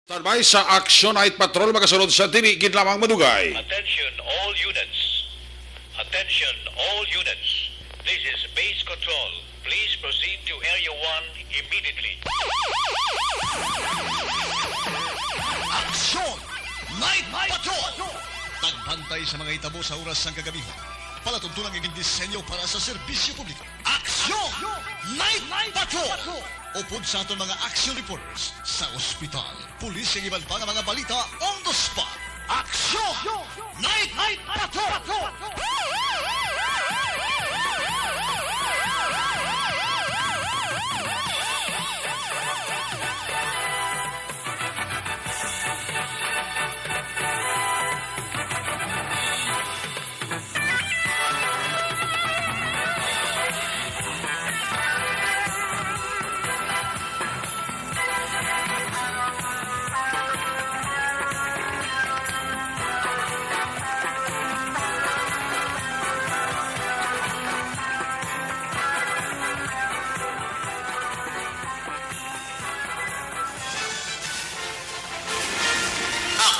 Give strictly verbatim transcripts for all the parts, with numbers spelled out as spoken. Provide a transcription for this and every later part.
Standby sa Action Night Patrol, magasunod sa dili gid lamang madugay. Attention all units. Attention all units. This is base control. Please proceed to Area one immediately. Action Night Patrol. Tagbantay sa mga hitabo sa oras sang kagabihon. Palatuntunan nga gindisenyo para sa serbisyo publiko. Action Night Patrol. Upod sa aton mga action reporters sa ospital, pulis, kag iban pa nga mga balita on the spot. Action Night Patrol!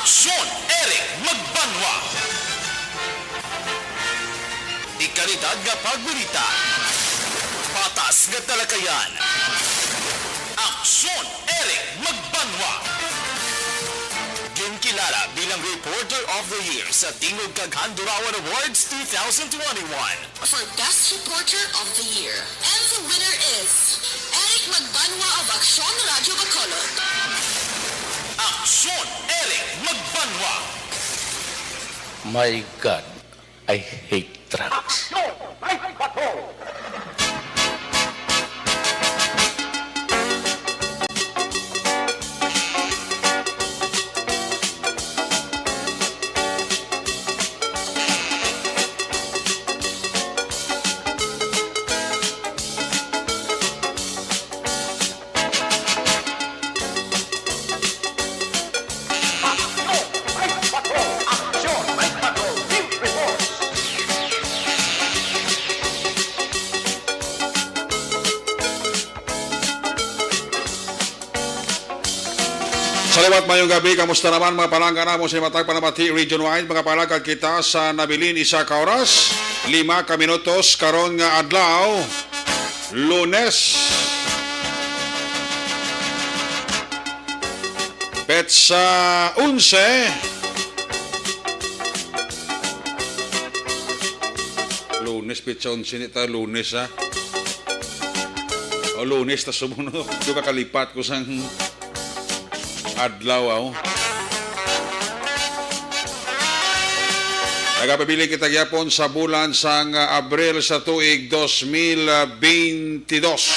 Aksyon, Eric Magbanwa. Dekalidad nga pagbalita. Patas nga talakayan. Aksyon, Eric Magbanwa. Ginkilala bilang Reporter of the Year sa Tingog kag Handurawan Awards two thousand twenty-one. For Best Reporter of the Year. And the winner is Eric Magbanwa of Aksyon Radyo Bacolod. Aksyon, Eric Magbanwa. My God, I hate drugs. Aksyon, Eric Bacolod. Sa liwat, mayong gabi. Kamusta naman, mga palangga namon sa matag panamati region-wide? Mga palagad kita sa nabilin, isa ka oras, lima ka minutos, karon nga adlaw, Lunes. Petsa onse. Lunes, petsa onse ni ta, Lunes, ha? O, Lunes, ta sumunod. Di ba kalipat ko sang adlaw, aw. Nagapabilin kita gyapon sa bulan sang, ah, Abril sa tuig dos mil beintidos.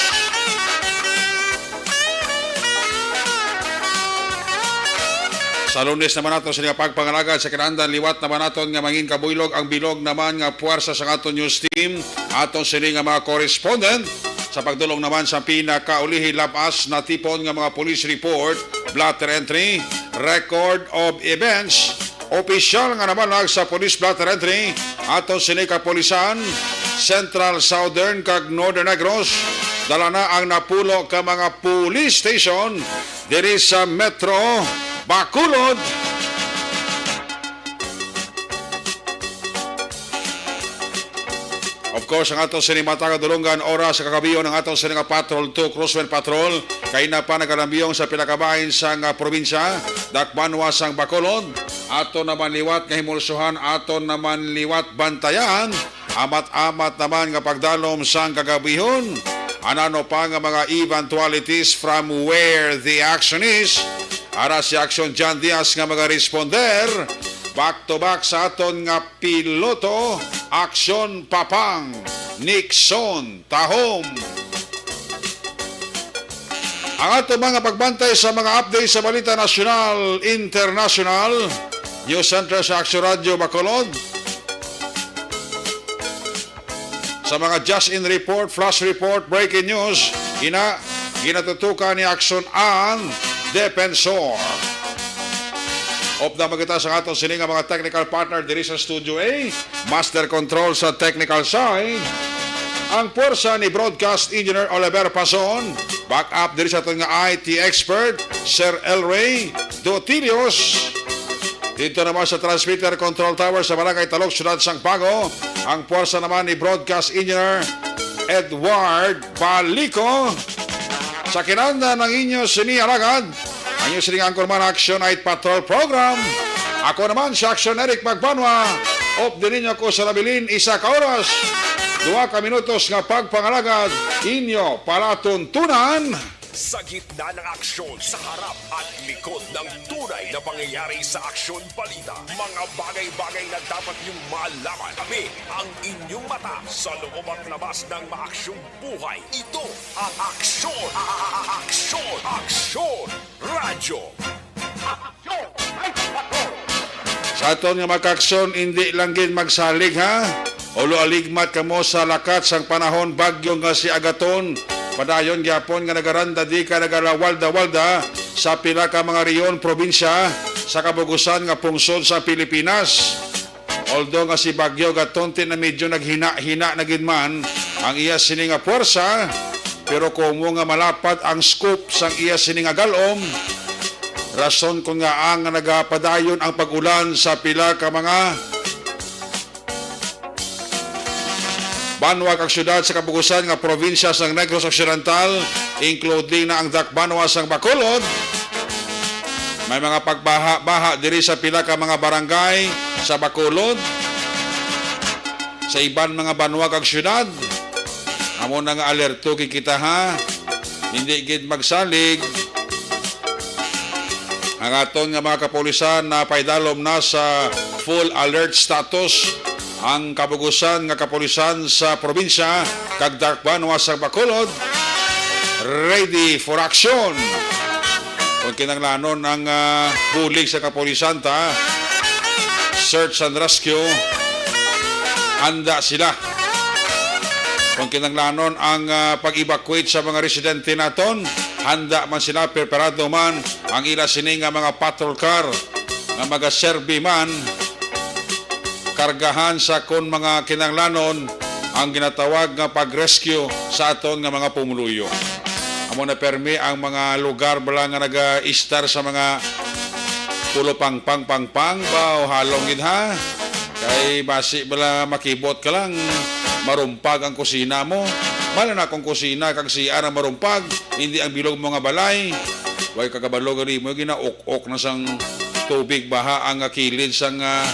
Sa Lunes naman nato sini nga pagpangalagad sa kinahanglan, liwat naman naton nga mangin kabuylog ang bilog naman nga puwersa sa aton news team, aton sini nga mga correspondent. Sa pagdulong naman sa pinakaulihi, lab-as natipon nga mga police report, blotter entry, record of events, opisyal nga nabalag sa police blotter entry, aton sini kapulisan, Central, Southern, kag Northern Negros, dala na ang napulo ka mga police station diri sa Metro Bacolod. Of course, ang ato sini matag dulungan oras sa kagabion, ang ato sini nga Patrol two, Crosswind Patrol, kay na pa nagalambiong sa pinakabahin sang, ah, probinsya, dakbanwa sang Bacolod. Ato naman liwat nga himulsuhan, ato naman liwat bantayan. Amat-amat naman nga pagdalom sang kagabihon. Anano pa nga mga eventualities from where the action is? Ara si Action John Diaz nga mga responder. Back to back sa aton nga piloto, Aksyon Papang, Nixon, Tahom. Ang ato mga pagbantay sa mga update sa balita nasyonal, internasyonal, News Center sa Aksyon Radyo Bacolod. Sa mga just in report, flash report, breaking news, ina, ginatutukan ni Aksyon ang Defensor. Upda man kita sa aton sini nga mga technical partner diri sa Studio A, Master Control sa technical side, Ang puwersa ni Broadcast Engineer Oliver Pason, back up diri sa aton nga I T expert, Sir Elray Dotilios. Dito naman sa Transmitter Control Tower sa Barangay Talok, Siyudad sang Bago, ang puwersa naman ni Broadcast Engineer Edward Balico. Sa kinanda ng inyo sini alagad, ang inyo sining anchorman, Action Night Patrol Program. Ako naman si Action Eric Magbanwa. Update ninyo ako sa labilin, isa ka oras, duha ka minutos nga pagpangalagad, inyo palatuntunan. Sa gitna ng aksyon, sa harap at likod ng tunay na pangyayari sa Aksyon Balita, mga bagay-bagay na dapat niyong malaman. Kami ang inyong mata sa loob at labas ng maaksyong buhay. Ito ang Aksyon, Aksyon, Aksyon Radyo. Sa aton nga makaaksyon, indi lang gid magsalig, ha? Ulo aligmat kamo sa lakat sang panahon, bagyo nga si Agaton. Padayon gyapon nga nagaranda di ka nagalawalda-walda sa pila ka mga rehiyon, probinsya sa kabugusan nga pungsod sa Pilipinas. Although nga si Bagyo Gaton ti na medyo naghina-hina na gid man ang iya sini nga puwersa, pero kumo nga malapad ang scope sang iya sini nga galom, rason kon ngaa nga nagapadayon ang pag-ulan sa pila ka mga banwa kag syudad sa kabugusan nga probinsya sang Negros Occidental, including na ang dakbanwa sang Bacolod. May mga pagbaha-baha diri sa pila ka mga barangay sa Bacolod, sa iban mga banwa kag syudad. Amo na nga alerto gid kita, ha. Hindi gid magsalig. Ang aton nga mga kapulisan napaidalom na sa full alert status ang kabugusan nga kapulisan sa probinsya kag dakbanwa sa Bacolod. Ready for action! Kung kinanglanon ang, ah, bulig sa kapulisan ta, search and rescue, handa sila. Kung kinanglanon ang, ah, pag-evacuate sa mga residente naton, handa man sila, preparado man ang ila sini nga mga patrol car nga magaserbi man kargahan sa kon mga kinanglanon ang ginatawag nga pag-rescue sa aton nga mga pumuluyo. Amo na permi ang mga lugar bala nga naga-istar sa mga pulo pangpang pangpang ba o halong gid, ha? Kay basi bala makibot ka lang, marumpag ang kusina mo. Mala na kung kusina kag C R ang marumpag, hindi ang bilog mo nga balay. Way ka kabalo gani mo, ginauk-ok na sang tubig baha ang kilid sang, ah,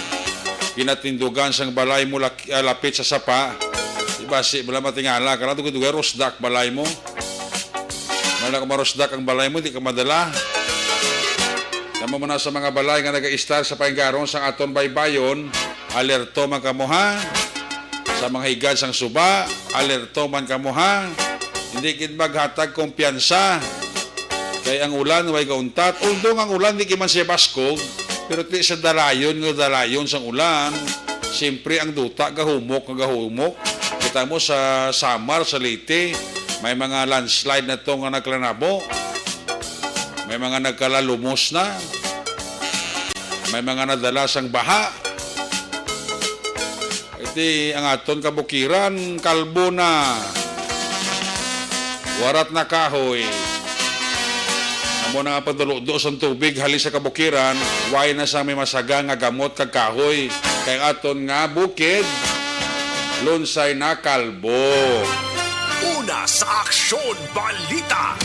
ginatindugan sang balay mo lak-, ah, lapit sa sapa. Di basi bala matingala ka lang, dugay-dugay rusdak balay mo. Mala kung marusdak ang balay mo, di ka madala. Kamo man na sa mga balay nga nagaistar sa painggaron sang aton baybayon, alerto man kamo, ha. Sa mga higad sang suba, alerto man kamo, ha. Hindi gid maghatag kumpiyansa. Kay ang ulan way gauntat. Although ang ulan di gid man siya baskog, pero ti sa dalayon nga dalayon sang ulan, siyempre ang duta gahumok nga gahumok. Kita mo sa Samar, sa Leyte, may mga landslide na to nga nagkalanabo. May mga nagkalalumos na. May mga nadala sang baha. Iti ang aton kabukiran, kalbo na. Warat na kahoy. Amo na nga pagduludo sang tubig halin sa kabukiran, way na sang may masaga nga gamot kag kahoy. Kay ang aton nga bukid, lunsay na kalbo. Una sa aksyon, balita.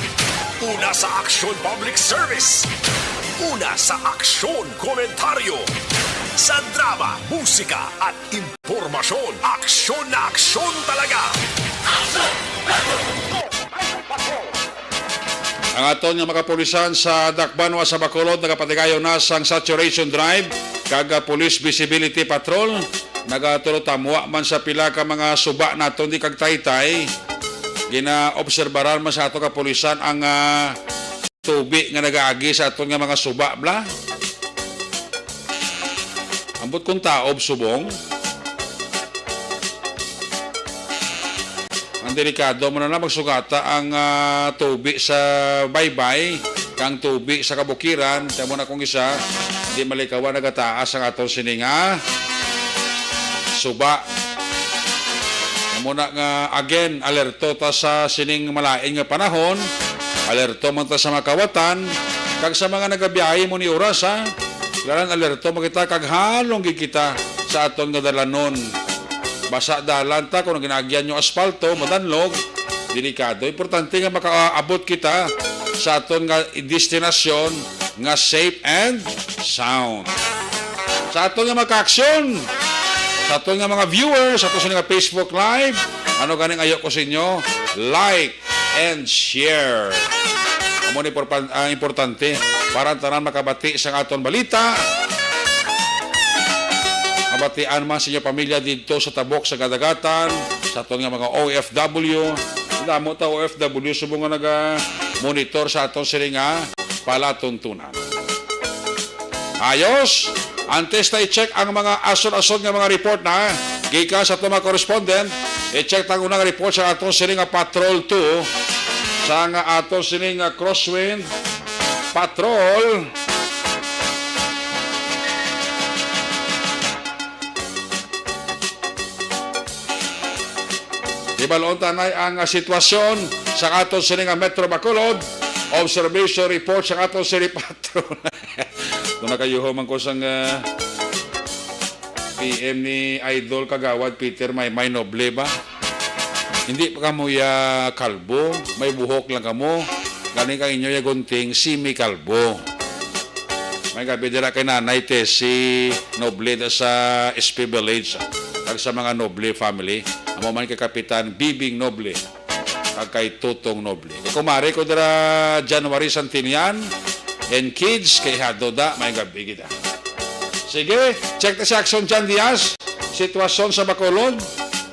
Una sa aksyon, public service. Una sa aksyon, komentaryo. Sa drama, musika, at impormasyon, aksyon na aksyon talaga. Ang aton nga mga kapulisan sa Dakbanwa sa Bacolod nagapatigayon na sang saturation drive kag, ah, police visibility patrol. Nagatulo tamwa man sa pila ka mga suba naton di kag Taytay. Ginaobserbaran man sa ato kapulisan ang, ah, tubi nga nagaagi sa aton nga mga suba, bla. Ambot kung taob subong. Ang delikado mo na lang magsugata ang, ah, tubi sa baybay kang tubi sa kabukiran. Tamo na kung isa, di malikawan nagataas ang aton sining, ah, suba. Muna nga, again, alerto ta sa sining malain nga panahon, alerto man ta sa mga kawatan, kag sa mga nagabiyahe mo ni oras, ha? Kailangan alerto mo kita, kag halong gid kita sa aton nga dalanon. Basa dalan ta, kung ginaagyan nyo asfalto, madanlog, delikado. Importante nga makaabot kita sa aton nga destinasyon nga safe and sound. Sa aton nga mga kaaksyon, sa aton nga mga viewers, sa aton nga Facebook Live, ano ganing ayo ko sa inyo? Like and share. Amo ni porpan-, ang importante para ang tanan makabati sa aton balita. Mabatian man sa inyo pamilya didto sa tabok sa kadagatan, sa aton nga mga O F W. Damo ta O F W subong nga naga-monitor sa aton sini nga palatuntunan. Ayos. Antes ta i-check ang mga asod-asod nga mga report na gikan sa aton mga correspondent, i-check ta ang unang report sa aton sini nga Patrol two, sa nga aton sini nga Crosswind Patrol. Ibalon ta na ang, ah, sitwasyon sa aton sini nga Metro Bacolod. Observation report sa aton sini Kung nakayuho man ko sang, ah, P M ni Idol Kagawad Peter Maymay Noble ba? Hindi pa kamo ya kalbo, may buhok lang kamo. Galing kang inyo ya gunting, semi-kalbo. May gabi dira kay Nanay Tessie Noble da sa S P Village, kag sa mga Noble family. Amo man kay Kapitan Bibing Noble. Kag kay Tutong Noble. Kay kumare ko dira, January Santinian and kids, kay Hadoda, may gabi kita. Sige, check ta si Action Jan Diaz. Sitwasyon sa Bacolod.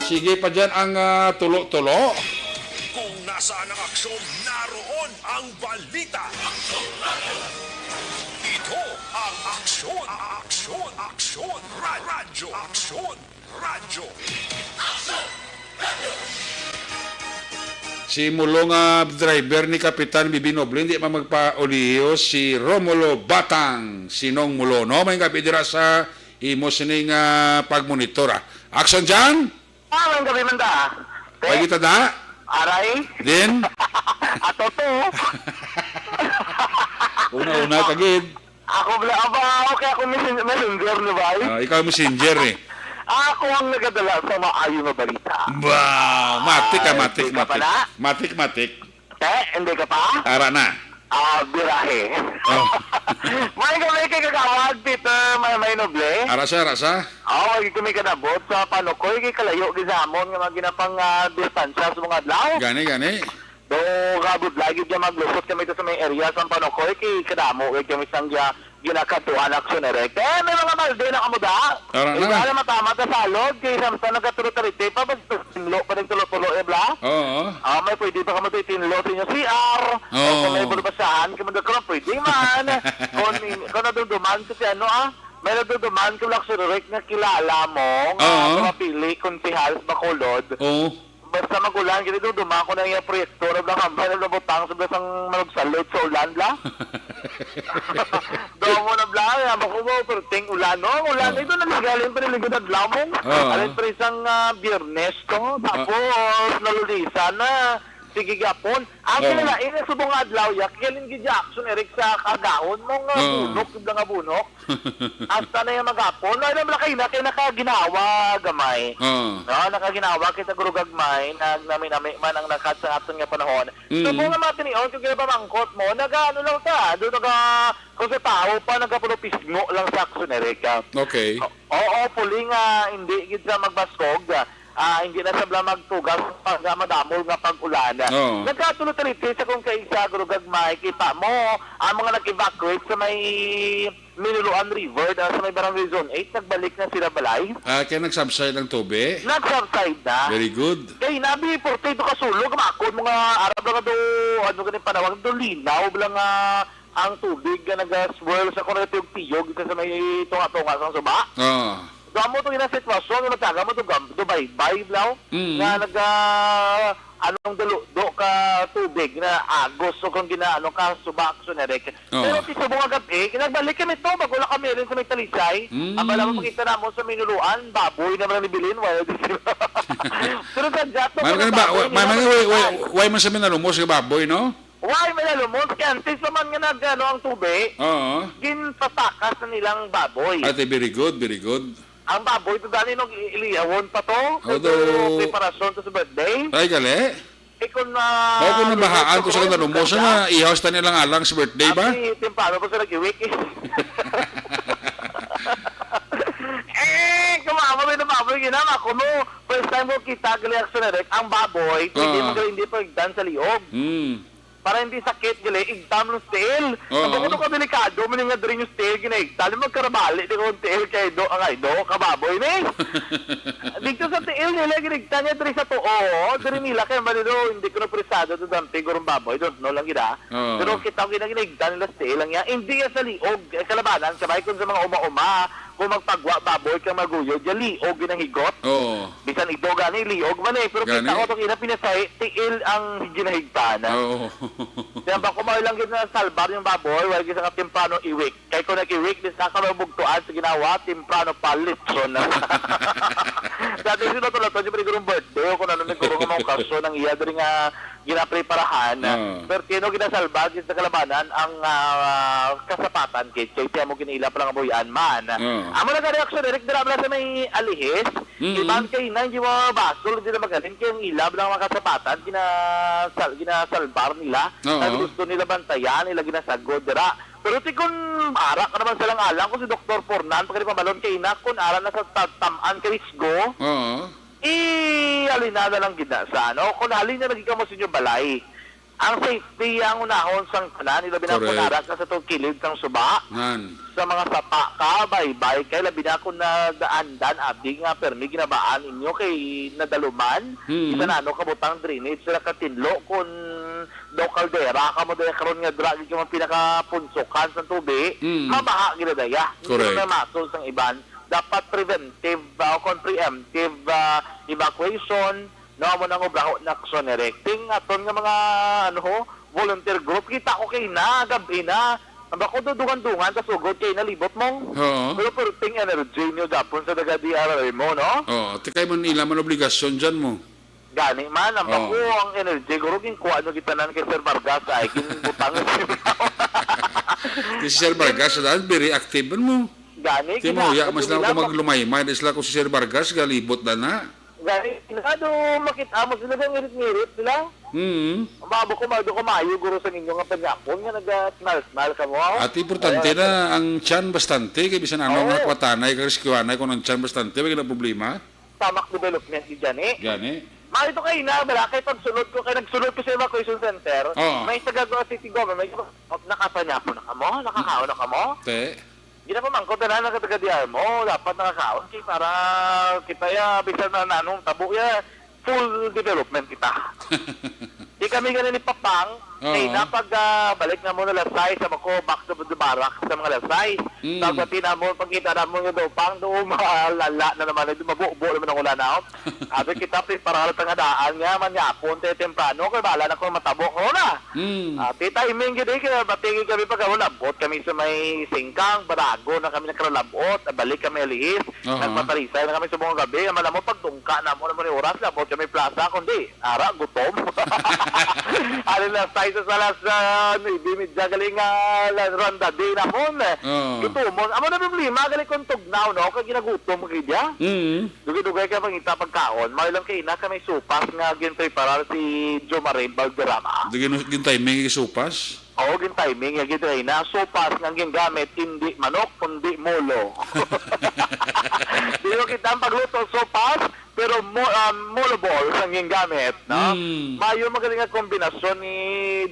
Sige pa dyan ang, ah, tulo-tulo. Kung nasaan ang aksyon, naroon ang balita. Ito ang aksyon, aksyon, aksyon, ra-, radyo, aksyon. Radyo. Si Mulo nga driver ni Kapitan Bibi Noble, hindi man magpauliyo si Romulo Batang, Sinong Mulo, no? May gabi dira sa imo sining, ah, pagmonitor, ah. Action dyan! Ah, may gabi man da. Te, Ay, kita da? Aray. Din? Ato to. Una-una ka gid. Ako bala, aba, okay, ako messen-, messenger ni ba? Ah, ikaw messenger eh. Ako ang nagadala sa maayo nga balita. Ba, matik ka, Ay, matik, di ka matik. Pala? Matik, matik. Te, hindi ka pa? Ara na. Ah, birahe. Oh. May kami kay Kagawad Peter May, May Noble. Ara sa, ara sa. Oh, ito may kadabot sa Panukoy kay kalayo gid sa amon nga mga ginapang, ah, distansya sa mga adlaw. Gani, gani. Do, kabudlay gid nga maglusot kami to sa may area sa Panukoy, kay kadamo gid kami sang gya-, ginakadtuan action direct. Eh, may mga balde na kamo da. Tara na. Wala na matama ta salod, kay samtang nagatulo-tarite pa, basta tinlo pa nagtulo-tulo, eh, bla? Oo. Ah, may pwede pa kamo to itinlo sa inyo C R. O Oo. Kung may bulbasahan, kamo da karon, pwede man. Kung, kung nadumduman ko si ano, ah, may nadumduman ko lang si Rick nga kilala mo, nga Oo. Mapili, konsehal sa Bacolod. Oo. Basta mag-ulan, gani do, dumako na iya proyekto, na bla, hambal na butang, sa bla sang manugsalod sa ulan, bla. Damo na, bla, ya, bako mo, perting ulan, no? Ang ulan, Oo. Ito, naligalin pa, niligod adlaw mo. Oo. Alit pa isang, ah, Biyernes to, Oo. Tapos, nalulisan na. Sige, gapon. Ang Oo. Kinalain na subong nga adlaw, ya, kigaling gid Jackson, Eric, sa kagahon mo nga Oo. Bunok, yung nga bunok. Hasta na yung magapon. No, alam mo, kay na, kay nakaginawa gamay. Oo. No, nakaginawa kita guro gagmay, nagnami-nami man ang nakat sa aton nga panahon. Mm. So, kung nga matinion, kung kaya pamangkot mo, naga-ano lang ta, doon naga, kung sa tao pa, nagapulo pisngo lang sa akso ni Rick, ah. Okay. O-, oo, puli nga, hindi gid sa magbaskog, ah, hindi na sabla magtugas pag, ah, madamol nga pag-ulan. Oo. Nagkatulo-talite sa kung kaisa, guro gagmay, kita mo, ang mga nag-evacuate sa may Minuluan River, ah, sa may Barangay Zone eight, nagbalik na sila balay. Ah, kaya nag-subside ang tubig? Nag-subside na. Very good. Kay nabi, porte ito kasulog, makon mga arab lang do, ano gani panawag, do linaw, lang, ah, ang tubig nga naga-swirl sa kung nagtiyog-tiyog sa may tunga-tunga sa suba. Ah. So, amo to yung sitwasyon, yung nagtaga mo, do, gam-, do baybay, blaw, Mm. nga naga-, anong daludo ka tubig na agos o kung gina-, ano ka, suba, Action Eric. Oo. Pero ti subong nga gab-i, nagbalik kami to, bago lang kami rin sa may Talisay. Mm. Ang bala mo, makita namo sa Minuluan, baboy naman ang nibilin, wala din sila. Pero sa Jato, May mga mga ba, baboy wa-, may nila, mga, way, way, nagkita. Way man sa minalumos nga baboy, no? Way, may nalumos. Kaya antes pa man nga nag, ano, ang tubig, Oo. ginpatakas na nilang baboy. Ate, very good, very good. Ang baboy to, gani, no, i-, iliyawon pa to. Although Ito, preparasyon to sa birthday. Ay, gali. Eh, kung, ah, Mao kung nabahaan ko sa lunes, kanila, lumosa Lunes, na, ihaw sa nilang alang sa birthday ba? Abi, temprano pa sila giwik, eh. Eh, kumama, may nababoy, ginama ko mo. First time ko kita, gali, Action Eric, ang baboy, pwede Oo. mo gali, hindi pa igdan sa liog. Hmm. Para hindi sakit, gali, igdan mo sa tiil. Oo. Ang bakit ito kadelikado, man nga diri yung tiil, ginaigdan, magkarabali, di ko ang tiil kay do, ang ay do, kababoy, ni. Dito sa tiil nila, ginigtan niya diri sa tuo. Diri nila kay mali do, hindi ko na presado to dante gurong baboy, don't know lang gid, ah. Oo. Pero kita ko gina-, ginigtan nila sa tiil lang niya. Hindi ya sa liog, eh, kalabanan, sabay kung sa mga uma-uma, kung magpagwa baboy kang maguyod, ya liog ginahigot. Oo. Bisan ido gani, liog man eh. Pero Gani. kita ko itong ina pinasay, tiil ang ginahigtan. Oo. Kaya ba kumain lang gid na salbar yung baboy, wala gid sa temprano iwik. Kay kung nag-iwik, di sa ka mabugtuan sa ginawa, temprano pa, litson na. Dati sila to, lato, yung panigurong birthday, o kung ano, may kurong mga okasyon, ang iya, diri nga, ginapreparahan. Oo. Pero tino ginasalba, gid sa kalabanan, ang, ah, kasapatan, kid, kay siya mo ginaila pa lang abuyan man. Oo. Amo na ka reaksyon, Eric, dira mo na sa may alihis, Mm. iban kay na, hindi mo basol, hindi na magaling, kay ang ilab lang mga kasapatan, ginasal-, ginasalbar nila. Oo. Kaya gusto nila bantayan, nila ginasagod, dira. Pero ti kun ara ka naman sa lang alang, kung si Doktor Fornan, pagkadi pabalon kay na, kung ara na sa ta-, tamaan ka risgo, Oo. i-, halina na lang gid na sa, ano, kung halina lagi ka mo sa inyong balay. Ang safety ang unahon sang tanan, ilabi na kung Correct. ara ka sa tong kilid sang suba. Ngan. Sa mga sapa ka, baybay kay, labi na kung nagaandan, abi nga, permi ginabaan ninyo kay nadaluman. Mm. Bisan ano kabutang drainage, sila katinlo, kung daw kaldera ka mo, dahil karon nga dra, gid ka mo pinakapunsukan sa tubi, Mm. mabaha gid na daya. Hindi Correct. na may masol sang iban. Dapat preventive, ah, kung preemptive, ah, evacuation, no, amo nang obraho na aksyon, Eric. Ting aton nga mga, ano ho, volunteer group, kita ko kay na, gab-i na. Ang bako do dungan-dungan, tas ugod kay nalibot mo. Oo. Pero perting energy niyo gapon sa taga D R R M mo, no? Oo, ti kay man ila man obligasyon dyan mo. Gani man, ang Oo. bako ang energy, guro, ginkuha nyo gitanan kay Sir Vargas, ay, ginbutang. Kay si Sir Vargas, sa daan, very active man mo. Gani, Ti mo, ya, ginago mas lang nila ako ma- maglumaymay, di sila ko si Sir Vargas, galibot na na. Gani, ginago, makita mo sila, ngirit-ngirit sila. Mm. Ang babo ko, mado ko maayo, guro, sa ninyo nga panyapon, nga naga-smile-smile ka mo. At importante Ay, na ang tiyan bastante, kay bisan ano Oo. nga kwatanay, kag rescuehanay, kung ang tiyan bastante, wala na problema. Tamak development di dyan, eh. Gani. Mao ito kay na, bala, kay pagsulod ko, kay nagsulod ko sa evacuation center, Oo. may taga Goa City Government, nakapanyapon na kamo? Nakakaon na kamo? Te. Ginapamangkot na lang ang taga D R mo, dapat nakakaon, kay para kita ya, bisan na nanong tabo ya, full development kita. Di kami gani ni Papang, Oo. kay na pag, ah, balik na mo na Lasay, sa Mako, back to the barracks sa mga Lasay. Mm. Pagbati na mo, pagkita na mo yung daw pang doon, malala na naman, ito, mabubo naman ang ulan, ah. Abi kita, preparar ta nga daan nga, manyapon, te, temprano, kay bala na kung matabo ko na. Mm. Ah, ti timing gid, eh, kaya batingin kami pag, ah, labot kami sa may Singkang, Barago na kami nakaralabot, balik kami alihis, Aha. nagpatarisay na kami sa mga gabi, ang malamot pagtungka na mo naman yung oras, labot kami plaza, kundi, ara, gutom. Ano na, size sa alas, ah, nuebe media, galing, ah, la-, randa din namon. Oo. Gutomon. Amo na problema, galing kung tugnaw, no? Kag ginagutom mo, kaya? Mm. Dugay-dugay ka pangita pagkaon. May lang kay ina ka may supas nga ginpreparar si Jo Marie Valderrama. Di gin-, gin-timing yung supas? Oo, gin-timing. Yung gin-try na supas nga gingamit, hindi manok, kundi molo. Di ko kita ang pagluto, supas, pero mo-, ah, molo balls ang gingamit, no? Hmm. Mayo magaling nga kombinasyon ni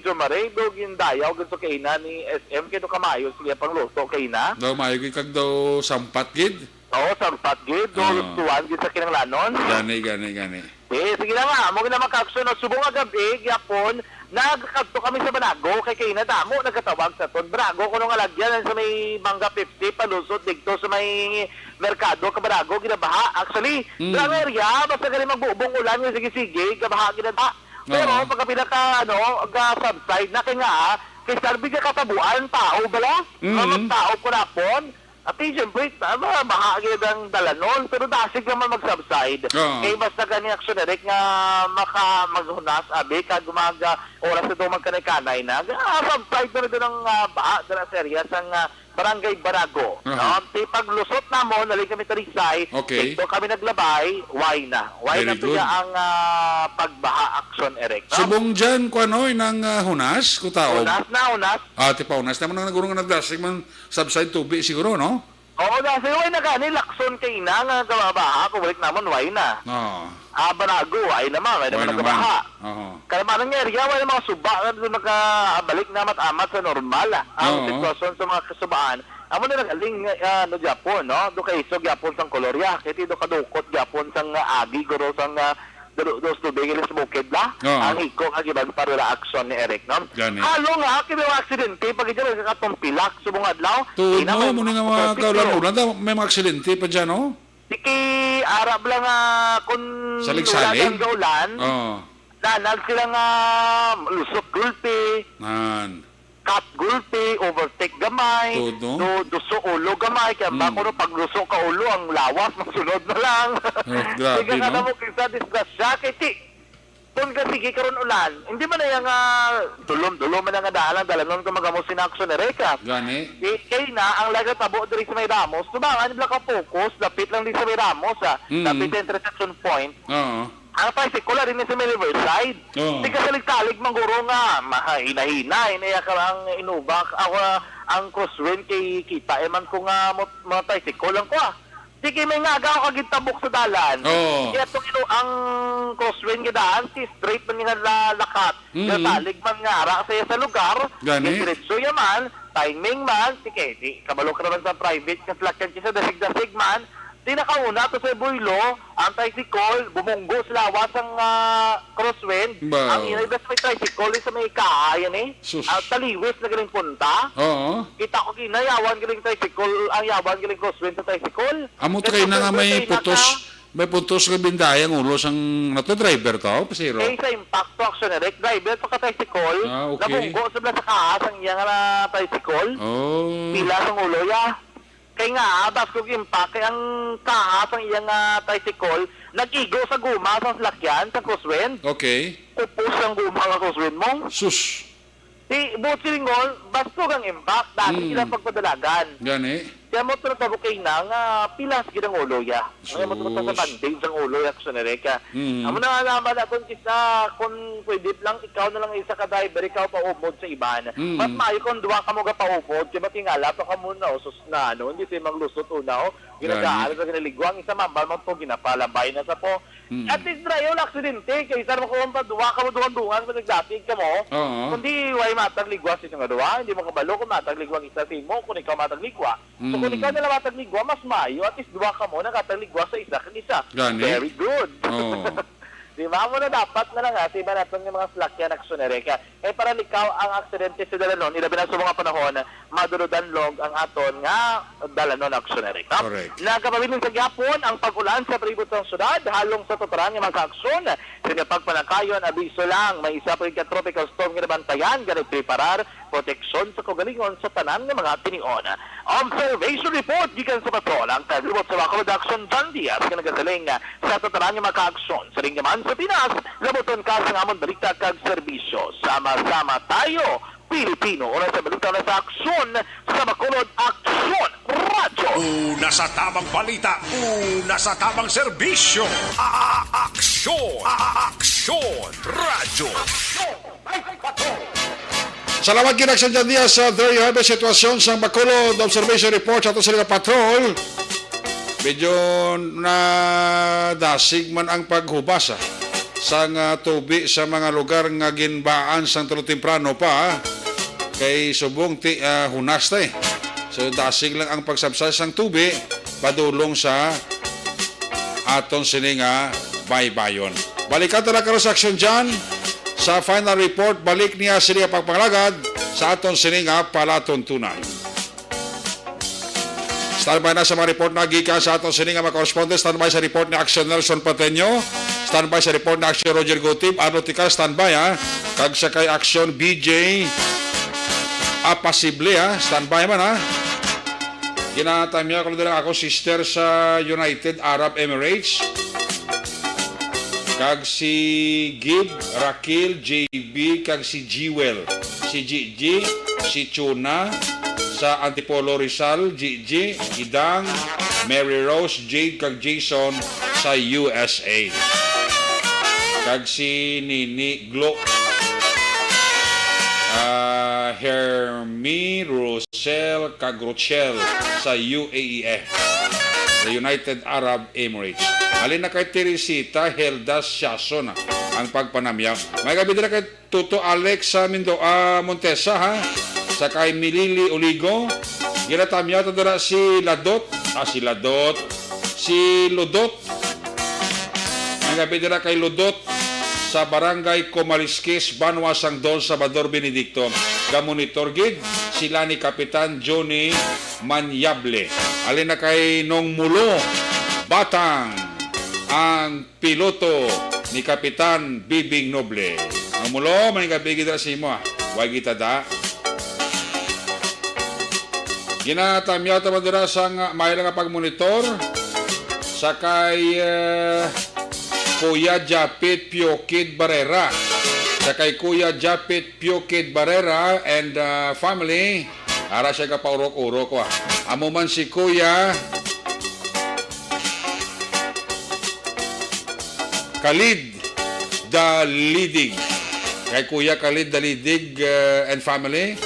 Jo Marie, do gindayaw, gusto kay ina ni S M, kay do kamayo, sige, pangluto kay ina. Daw mayo gid kag daw sampat gid? Oo, sampat gid. Do, Ah. Tuwan gid sa kinahanglanon. Gani, gani, gani. Eh, sige na nga. Amo gid na mga ka-aksyon, no? Subong nga gab-i, gyapon, nagkadto kami sa Banago, kay kay nadamo nagkatawag sa ton. Banago, kuno nga lagyan sa may Mangga fifty, palusot dito sa may merkado, ka Banago, ginabaha. Actually, Mm. Sa area, basta gali magbubong ulan nga sige-sige, gabaha gid na. Pero Oo. pagka pinaka, ano, ga-subside na, kay nga, ah, kay salbi nga katabuan, tao bala, nga Mm. magtao ko napon. At di, siyempre, ta-, ma-, baha gyud ang dalanon, pero dasig naman mag-subside. Oo. Kay basta gani, Action Eric, nga maka-, maghunas, abi, kag mag, ah, oras na ito magkanay-kanay na, ah, subside na rin ang, ah, baha dala sa area sang, ah, Barangay Barago, Aha. no? Ti paglusot namo, nali kami Talisay, Okay. dito kami naglabay, way na. Way Very na siya good. ang, ah, pagbaha, Action Eric, no? Subong dyan, kuwan, oy, nang, ah, hunas, kutaob. Hunas na, hunas. Ah, ti pa hunas naman ang nagurong nga nagdasig man subside tubi siguro, no? Oo, na, sa way na gani, Lakson kay ina nga kababaha, kung balik namon, way na. Oo. Ah, Barago, way naman, way naman Way naman. nagkabaha. Oo. Kalamanan nga area, way na mga suba, nga doon nakabalik na amat-amat sa normal, ah, ang Oo. sitwasyon sa mga kasubaan. Amo na nagaling, ah, ano, gyapon, no? Do kay iso gyapon sang kolorya, kay ti do kadukot gyapon sang, ah, agi, guro sang, ah, do, do, do, do, sa bukid la. Oo. Ang iko nga giban para la aksyon ni Eric, no? Gani. Halo nga, kini mga aksidente, pag ito, nagkakatumpilak, subong adlaw, Tuod, ina, no? may Muna nga mga mga kaulan-ulan, da-, may mga aksidente pa dyan, no? Siki, arab lang, ah, kung Salig-salig? wala kang gaulan, Oo. nanag sila nga lusot gulpi, Nan. cut gulpi, overtake gamay, Todo. do, duso ulo gamay, kaya ba Mm. kuno pag duso ka ulo, ang lawas, masunod na lang. Oh, grabe, Sige ka no? na mo, kinsa disgrasya, kay ti, kung ka sige karon ulan, hindi man na yung, ah, dulom-dulom man ang daan, ang dalanon kung magamo si Naxon Ereca. Gani. Di, kay na, ang laga tabo diri sa may Ramos, tubangan, hindi lang ka focus, dapit lang di sa may Ramos, ah. Mm. Dapit sa intersection point. Oo. Ang tricycle, ari ni sa may Riverside. Oo. Di ka salig-salig, mangguro nga, mahina-hina, ini ya ka ang inubak, ako, ah, ang crosswind kay kita, eh, man ko nga mo, mga tricycle lang ko, ah. Di kay may nga agaw ka gintabok sa dalan. Oo. Kaya itong ino, ang crosswind nga daan, si straight man nga la-, lakat. Mm. Nga salig man nga ara sa, sa lugar, Gani. Diretso ya man, timing man, di kay, di, kabalo ka naman sa private nga salakyan kisa dasig-dasig man, di nakauna to sa Iloilo, ang tricycle, bumunggo sa lawas ang, ah, crosswind, Ba. ang ina, iba sa may tricycle, sa may kaayan eh. Sus. Ah, taliwis na galing punta. Oo. Kita ko ginayawan galing tricycle, ang yawan galing crosswind sa tricycle. Amo to Kaya kay na nga kung may may putos, naka- may putos nga bindahay ang ulo sang nato driver to, pasiro. Kay sa impacto, actually, Rick, driver to ka tricycle, Ah, okay. nabunggo sa sa kaas ang iya nga tricycle. Oh. Pila sang ulo ya. Kay nga, atas kog impact, kay ang kaas ang iya nga tricycle, nag-igo sa guma sa salakyan, sa crosswind. Okay. Kupos ang guma nga crosswind mo. Sus. Di, buot silingon, bastog ang impact, dati Mm. sila pagpadalagan. Gani. Kaya mo ito natabo kay na nga pilas gid ang ulo ya. Kaya mo ito sa Sus. bandage ang ulo ya, Action Ereca. Mm. Amo na nga naman akong kisa, kung pwede lang, ikaw na lang isa ka driver, ikaw paubod sa iban. Mm. Mas maayo kung duwa ka mo gapaubod, kaya matingala pa ka muna, o sus na, ano, hindi tayo maglusot una, o. Ginagaan Gani. sa ginaligwa, ang isa mambal man po, ginapalabay na sa po. Mm. At least, Brian, aksidente, kaysa naman kung pa duwa ka mo, duwang-duwang, sa nagdating ka mo. Oo. Kundi, way matag ligwa sa inyong duwa, hindi mo kabalo kung matag ligwa ang isa sa imo, kung ikaw matag ligwa. So, kung Mm. ikaw na lang matag ligwa, mas maayo, at least duwa ka mo, nakatag ligwa sa isa kag isa. Gani. Very good. Oo. Di ba? Amo na dapat na lang, ha, sa iba naton nga mga salakyan, Action Ereca. Kay para likaw ang aksidente sa dalanon, ilabi na sa mga panahon, maduludanlog ang aton nga dalanon, Action Ereca. Correct. Nagapabilin sa gyapon ang pag-ulan sa palibot sang syudad, halong sa tataran nga mga kaaksyon. Sa inyong pagpanakayon, abiso lang, may isa pa ka tropical storm nga nabantayan, gani preparar, proteksyon sa kaugalingon sa tanan nga mga tinion. Observation report gikan sa patrol, ang taglibot sa Bacolod, Action John Diaz, nga nagasiling, sa tataran nga mga kaaksyon. Siling naman sa Pinas, labuton ka sa amon balita kag serbisyo. Sama-sama tayo, Pilipino. Oras sa balita na sa Aksyon, sa Bacolod, Aksyon Radyo. Una sa tamang balita, una sa tamang serbisyo. A-, a-, Aksyon, A-, a-, Aksyon Radyo. Salamat gid, Action John Diaz. Uh, there you have it, sitwasyon sa Bacolod. Observation report sa ato sila nga patrol. Medyo nadasig man ang paghubas, ah, sang, ah, tubi sa mga lugar nga ginbaan sang tulo temprano pa, ah. Kay subong ti, ah, hunas ta, eh. So, dasig lang ang pagsabsay sang tubi padulong sa aton sini nga baybayon. Balikan ta lang karon sa Action John. Sa final report, balik niya sini nga pagpangalagad sa aton sini nga palatuntunan. Standby na sa mga report na gikan sa aton sini nga mga correspondent. Standby sa report ni Action Nelson Pateño. Standby sa report ni Action Roger Gutib. Arnold Tikal, standby, ha. Kag sa kay Action B J Apasible, ha. Standby man, ha. Ginatamya ko lang ako, sister sa United Arab Emirates. Kag si Gib, Raquel, J B, kag si Jewel, si Gigi, si Chuna, sa Antipolo, Rizal, Gigi, Idang, Mary Rose, Jade, kag Jason sa U S A. Kag si Nini Glo, ah, Hermi, Rosel, kag Rochelle sa U A E, sa United Arab Emirates. Halin na kay Teresita Helda Siason ang pagpanamyaw. May gabi dira kay Tuto Alex sa Mindo, ah, Montesa, ha? Sa kay Milili Oligo. Ginatamyaw ta dira si Ladot. Ah, si Ladot. Si Ludot. Ang gabi dira kay Ludot sa Barangay Comalisques, banwa sang Don Salvador Benedicto. Gamonitor gid sila ni Kapitan Johnny Manyable. Halin na kay Nong Mulo Batang, ang piloto ni Kapitan Bibing Noble. Nong Mulo, may gabi gid sa imo, ah. Way kita da. Ginatamyaw ta man dira sang, ah, may lang nga pagmonitor sa kay, eh, Kuya Japit Piokid Barrera. Sa kay Kuya Japit Piokid Barrera and, ah, family, ara siya gapaurok-urok, wa. Amo man si Kuya Khalid Dalidig. Kay Kuya Khalid Dalidig, uh, and family,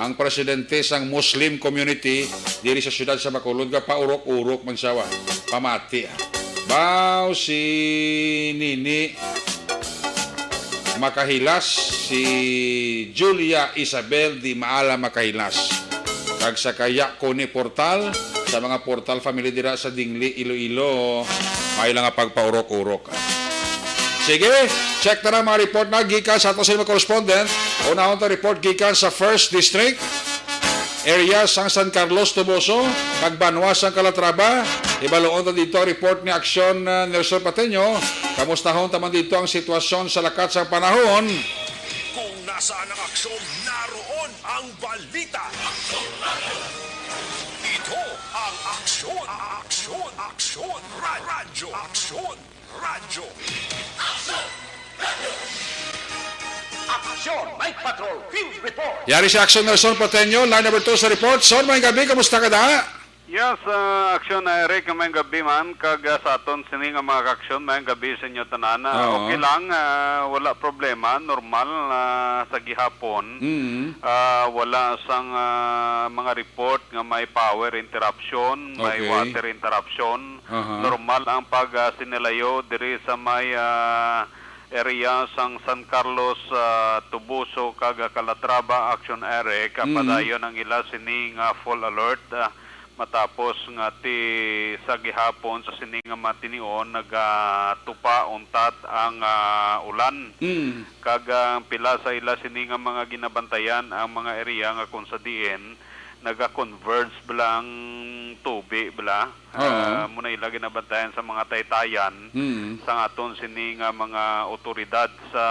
ang presidente sang Muslim community diri sa siyudad sa Bacolod, gapaurok-urok man siya, wa. Pamati, ah. Baw si Nini Makahilas, si Julia Isabel Di Maala Makahilas. Kag sa kaya ko ni Portal, sa mga Portal family dira sa Dingli, Iloilo, may lang nga pagpaurok-urok. Sige, check ta na mga report na gikan sa ato sa mga correspondent. Unahon ta report gikan sa First District area sang San Carlos, Toboso, kag banwa sang Calatrava. Ibaluon ta dito ang report ni Aksyon, uh, Nelson Pateño. Kamustahon ta man dito ang sitwasyon sa lakat sang panahon. Kung nasaan ang aksyon, naroon ang balita. Ito ang Aksyon, Aksyon, Aksyon, Ra-, Radyo, Aksyon, Radyo. Aksyon! Night Patrol Field Report. Yari si Aksyon Nelson Pateño, line number two sa report. Son, may gabi, kamusta ka da? Yes, ah, Aksyon Eric, may gabi man, kag, ah, sa aton sini nga mga kaaksyon, may gabi sa inyo tanan. Ah, Oo. okay lang, ah, wala problema, normal, ah, sa gihapon. Mm. Ah, wala sang, ah, mga report nga may power interruption, may Okay. water interruption. Aha. Normal ang pag, ah, sinilayo diri sa may, ah, area sang San Carlos, ah, Toboso kag Calatrava, Aksyon Eric. Mm. Padayon ang ila sini nga full alert, ah, matapos nga ti sa gihapon sa sini nga matinion nagatupa untat ang, ah, ulan. Mm. Kag ang pila sa ila sini nga mga ginabantayan ang mga area nga kung sa diin naga-converge bala ang tubi bala. Oo. Ah, muna ila ginabantayan sa mga taytayan Mm. sang aton sini nga mga otoridad sa,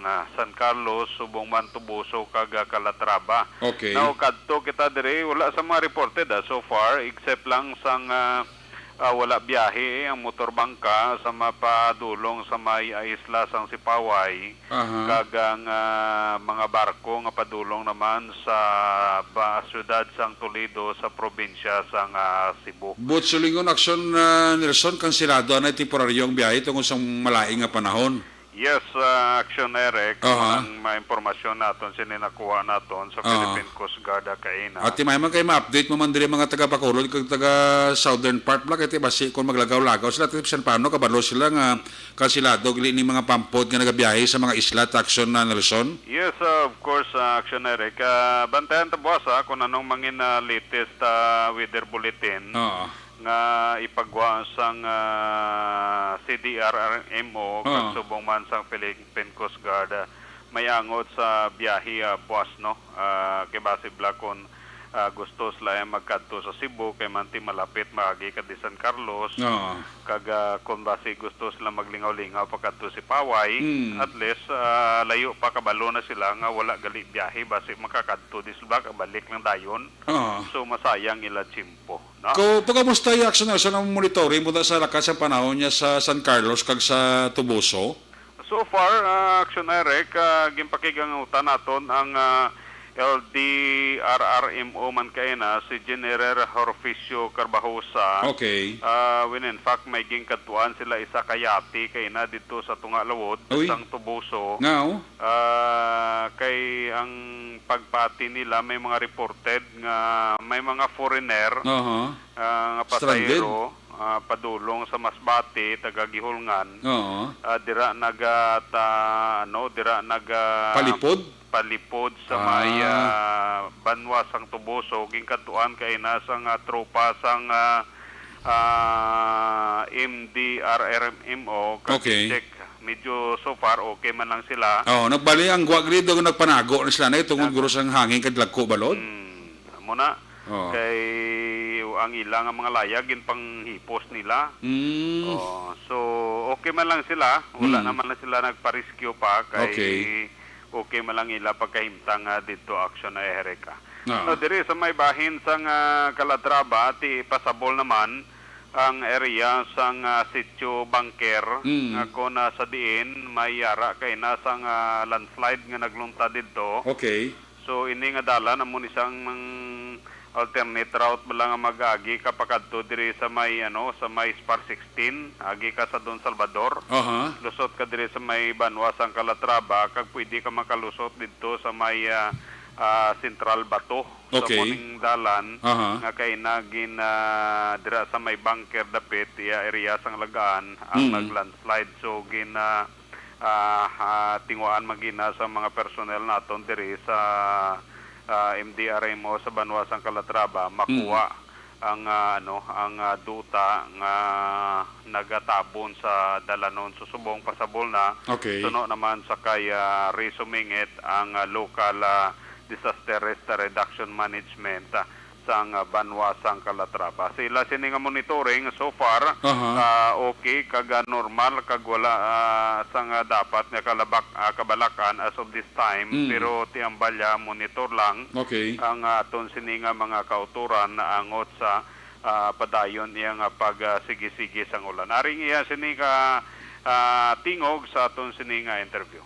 ah, San Carlos, subong man Toboso kag, ah, Calatrava. Okay. Now, kadto kita diri, wala sa mga reported, ah, so far, except lang sang, ah, ah, wala biyahe ang motor bangka sa mapadulong sa may, ah, isla sang Sipaway, Aha. kag ang, ah, mga barko nga padulong naman sa ba-, siyudad sang Toledo sa probinsya sang, ah, Cebu. Buot silingon, Aksyon, ah, Nelson, kansilado anay temporaryo ang biyahe tungod sa malain nga panahon. Yes, ah, Aksyon Eric, Aha. ang mga impormasyon naton sini nakuha naton sa Aha. Philippine Coast Guard, ah, kaina. At ti may man kay ma-update mo man diri mga taga Bacolod kag taga southern part bala, kay ti basi kung maglagaw-lagaw sila, ti bisan paano kabalo sila nga kansilado gid ni mga pampod nga nagabiyahe sa mga isla, Aksyon, ah, Nelson? Yes, ah, of course, ah, Aksyon Eric. Ah, bantayan ta buwas, ah, kung anong mangin, ah, latest, ah, weather bulletin Oo. nga ipagwa sang, ah, C D R R M O kag Oo. subong man sang Philippine Coast Guard, ah, may angot sa biyahe, ah, buwas, no? Ah, kay basi bala kung, ah, gusto sila ay magkadto sa Cebu, kay man ti malapit maagi ka di San Carlos. Oo. Kag, ah, kung basi gusto sila maglingaw-lingaw pagkadto si Paway, Mm. at least, ah, layo pa, kabalo na sila nga wala gali biyahe, basi makakadto di sila, balik lang dayon. Oo. So, masayang ila tiyempo, no? Ko pagamusta ya action na sa monitoring mo sa lakat sa panahon niya sa San Carlos kag sa Toboso? So far, ah, Action Eric, ah, ginpakigangutan naton ang, ah, L D R R M O man kaina, si General Horficio Carbajosa. Okay. Ah, when in fact, may ginkadtuan sila isa ka yati kaina didto sa Tunga Lawod, Uy. sang Toboso. Ngao? Ah, kay ang pagpati nila, may mga reported nga may mga foreigner, Aha. ah, nga Stranded. pasahero, ah, padulong sa Masbate, taga Guihulngan. Oo. Ah, dira naga ta, ano, dira naga Palipod? palipod sa Ah. may, ah, banwa sang Toboso, ginkadtuan kaina sang, ah, tropa sang, ah, ah, M D R R M O, kag Okay. check. Medyo so far okay man lang sila. Oh, nagbali ang guwa grid, nagpanago na sila na tungod guro sang hangin kag lagko balod. Hmm, amo na. Oo. Kay ang ila nga mga layag ginpanghipos nila. Mm. Oh, so okay man lang sila. Wala Mm. naman na sila nagpa-rescue pa kay Okay. okay man lang ila pagkahimtang nga didto, Action Eric. Ah. So diri sa may bahin sang, ah, Calatrava, ti pasabol naman ang area sang, ah, Sitio Bunker, Mm. nga kon, ah, sa diin may yara kaina sang, ah, landslide nga nagluntad didto. Okay. So ini nga dalan amo ni sang mang alternate route bala nga mag-agi ka pakadto diri sa may, ano, sa may Spar sixteen, agi ka sa Don Salvador. Aha. Lusot ka diri sa may banwa sang Calatrava, kag pwede ka makalusot didto sa may, ah, ah, Central Bato. Sa Okay. muning dalan Aha. nga kaina gin, ah, dira sa may bunker dapit iya area sang Lagaan ang Mm. nag-landslide. So gin, ah, ah, ah, tinguhaan man gina sa mga personnel naton diri sa, ah, M D R M O sa banwa sang Calatrava, makuha ang, ah, ano, ang, ah, duta nga nagatabon sa dalanon. So subong pasabol na, Okay. suno naman sa kay, ah, Ray Sumingit ang, ah, local, ah, disaster risk reduction management, ah, sang, ah, banwa sang Calatrava. Sila sini nga monitoring so far, Aha. ah, okay kag, ah, normal kag wala, ah, sang, ah, dapat nga kalabak, ah, kabalakan as of this time, Mm. pero ti ang balya monitor lang Okay. ang, ah, aton sini nga mga kautoran naangot sa, ah, padayon niya nga pag, ah, sige-sige sang ulan. Aring iya sini ka, ah, tingog sa aton sini nga interview.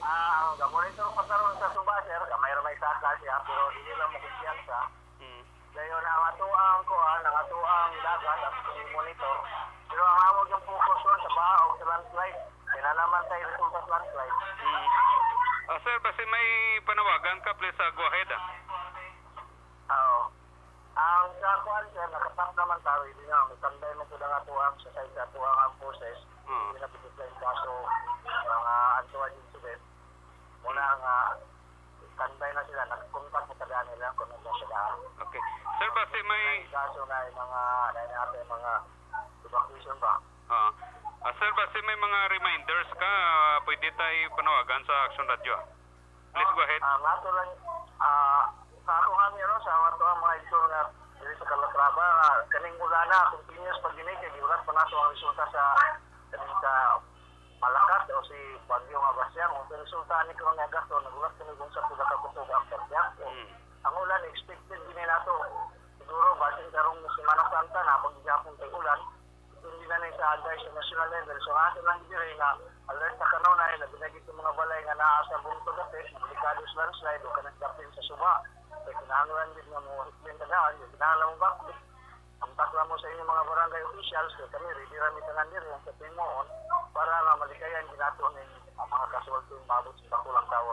Ah, ang gamonitor pa karon sa Suba, sir, gamay ra may saka siya, pero dili lang makumpiyansa. Mm. Dayon ang atoang kuan, ang atoang dagat at monitor. Pero ang amo yung focus ron sa baha o sa landslide. Kaya na naman tayo resulta sa landslide. Mm. Ah, sir, basi may panawagan ka, please, ah, go ahead, ah. Oo. Ang sa kuan, sir, nakatap naman tayo. Hindi na, may tanday mo po lang atoang sa side sa atoang ang forces. Oo. Hindi na po yung kaso, mga antuan yung subit. Muna nga, tanday na sila. Nagkontak mo taga nila kung ano sila. Okay. Sir, basi may... May kaso na yung mga, na yung mga evacuation ba? Ah. Ah, sir, basi may mga reminders ka, ah, pwede tayo panawagan sa Action Radio, ah. Please go ahead. Ah, nga to lang, ah, sa ako nga nyo, sa ato ang mga igsoon nga diri sa Calatrava, nga kaning ulana, continuous pag gini, kay giulat pa nato ang resulta sa, kaning sa Malakat o si Bagyo nga Basyang. Ang resulta ni karon nga gasto, nagulat kami kung sa pila ka kutob ang Basyang. So, Mm. ang ulan, expected gini nato. Siguro, basin karong Semana Santa na, pag gihapon kay ulan, hindi na ni sa agay sa national level. So, ato lang diri nga alert sa kanunay, labi na gid sa mga balay nga naa sa bungto dapit, delikado sa landslide o kanang dapit sa suba. Kay kinahanglan gid nga mo hikbin tagaan, kay kinahanglan mo bakit. Kontak lang mo sa inyong mga barangay officials, kay kami ready ra mi tanan diri ang sa Timoon para nga malikayan ginato ning, ah, mga casualty nga maabot sa dakulang tawo.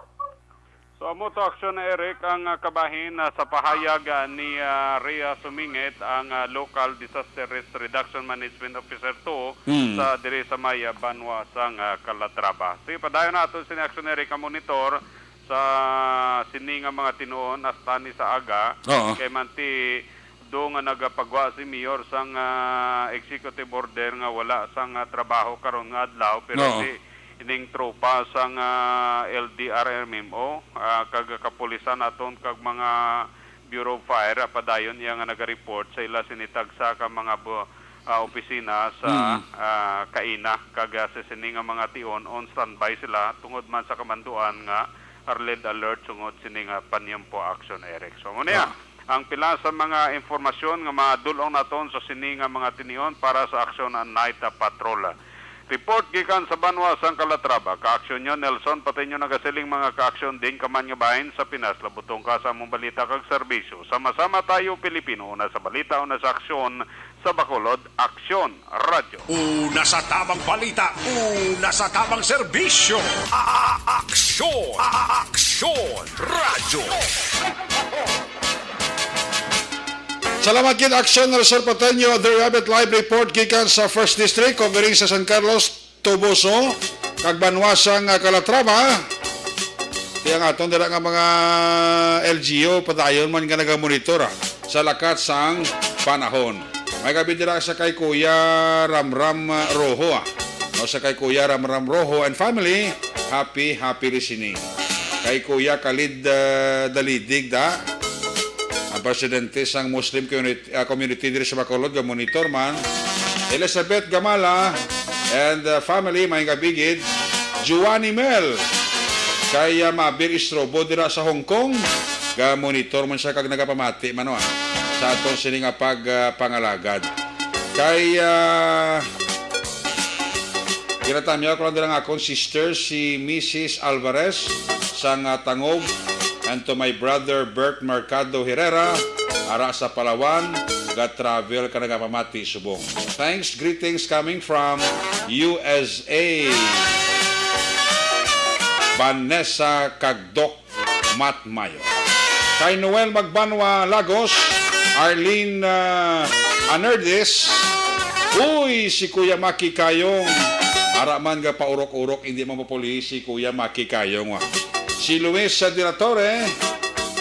So, amo to, Action Eric, ang, ah, kabahin, ah, sa pahayag, ah, ni, ah, Rhea Sumingit, ang, ah, Local Disaster Risk Reduction Management Officer two Hmm. sa diri sa may, ah, banwa sang, ah, Calatrava. Sige, padayon nato sini, Action Eric, ang monitor sa sini nga mga tinuon hasta ni sa aga. Oo. Kay man ti do nga nagapagwa si Mayor sang, ah, executive order nga wala sang, ah, trabaho karon nga adlaw, pero Oo. si ining tropa sang, ah, L D R M M O, ah, kag kapulisan naton kag mga Bureau of Fire, ah, padayon iya nga naga-report sa ila sini tagsa ka mga bu-, ah, opisina sa, Mm. ah, Kaina, kag, ah, sa sini nga mga tion on standby sila tungod man sa kamanduan nga red alert tungod sini nga Paniempo Action, Eric. So, amo niya Ah. ang pila sa mga impormasyon nga madul-ong naton sa sini nga mga tinion para sa Action Night Patrol. Report gikan sa banwa sang Calatrava. Kaaksyon nyo, Nelson, pati nyo nagasiling mga kaaksyon din ka man nga bahin sa Pinas. Labutong ka sa among balita kag serbisyo. Sama-sama tayo, Pilipino, una sa balita, una sa aksyon, sa Bacolod, Aksyon Radyo. Una sa tamang balita, una sa tamang serbisyo. A-, a-, aksyon, a-, a-, aksyon, radyo. Salamat gid, Aksyon Resort Pateño. There you have it, live report gikan sa First District, kung diri sa San Carlos, Toboso, kag banwa sang, ah, Calatrava. Ti ang aton dira nga mga L G U, padayon man nga nagamonitor, ah, sa lakat sang panahon. May gabi dira sa kay Kuya Ramram, ah, Rojo, ah. O sa kay Kuya Ramram Rojo and family, happy, happy listening. Kay Kuya Khalid, ah, Dalidig da, ang presidente sang Muslim community, ah, community diri sa Bacolod, nga monitor man. Elizabeth Gamala and, ah, family, may gabi gid. Juani Mel, kay, ah, Mabir Istrobo dira sa Hong Kong, ga monitor man siya kag nagapamati man, no, ah, sa aton sini nga pag, ah, pangalagad. Kay, ah, ginatamyaw ko lang dira nga akong sister, si Missus Alvarez, sa nga Tangog, and to my brother Bert Mercado Herrera, ara sa Palawan, ga travel ka nagapamati subong. Thanks, greetings coming from U S A. Vanessa kag Doc Matt Mayo. Kay Noel Magbanwa Lagos, Arlene, ah, Anerdis, uy, si Kuya Maki Kayong, ara man ga paurok-urok, hindi man mapuli si Kuya Maki Kayong, wa. Si Luis, ah, de la Torre,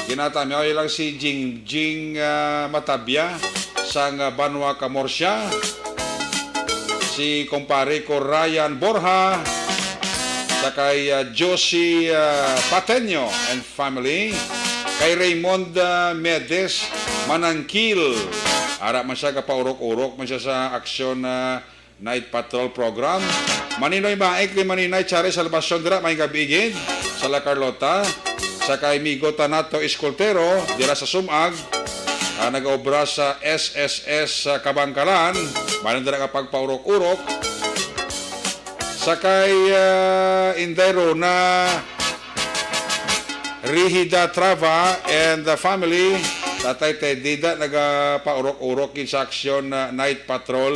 ginatamyaw lang si Jingjing, ah, Matabia, sang, ah, Banwa Camorcia, si kumpare ko Ryan Borja, sa kay, ah, Josie, ah, Pateño and family, kay Raymond, ah, Medes Manangkil. Ara man siya, gapaurok-urok man siya sa aksyon, ah, Night Patrol Program. Maninoy Maik ni Maninay Chari Salvacion dira, may gabi gid sa La Carlota. Sa kay Migo Tanato Escoltero dira sa Sumag, ah, nag-obra sa S S S sa Kabangkalan. Manon dira nga pagpaurok-urok. Sa kay, ah, Inday Rona Rihida Trava and the family, Tatay Teddy da nagapaurok-urok gid sa aksyon na Night Patrol,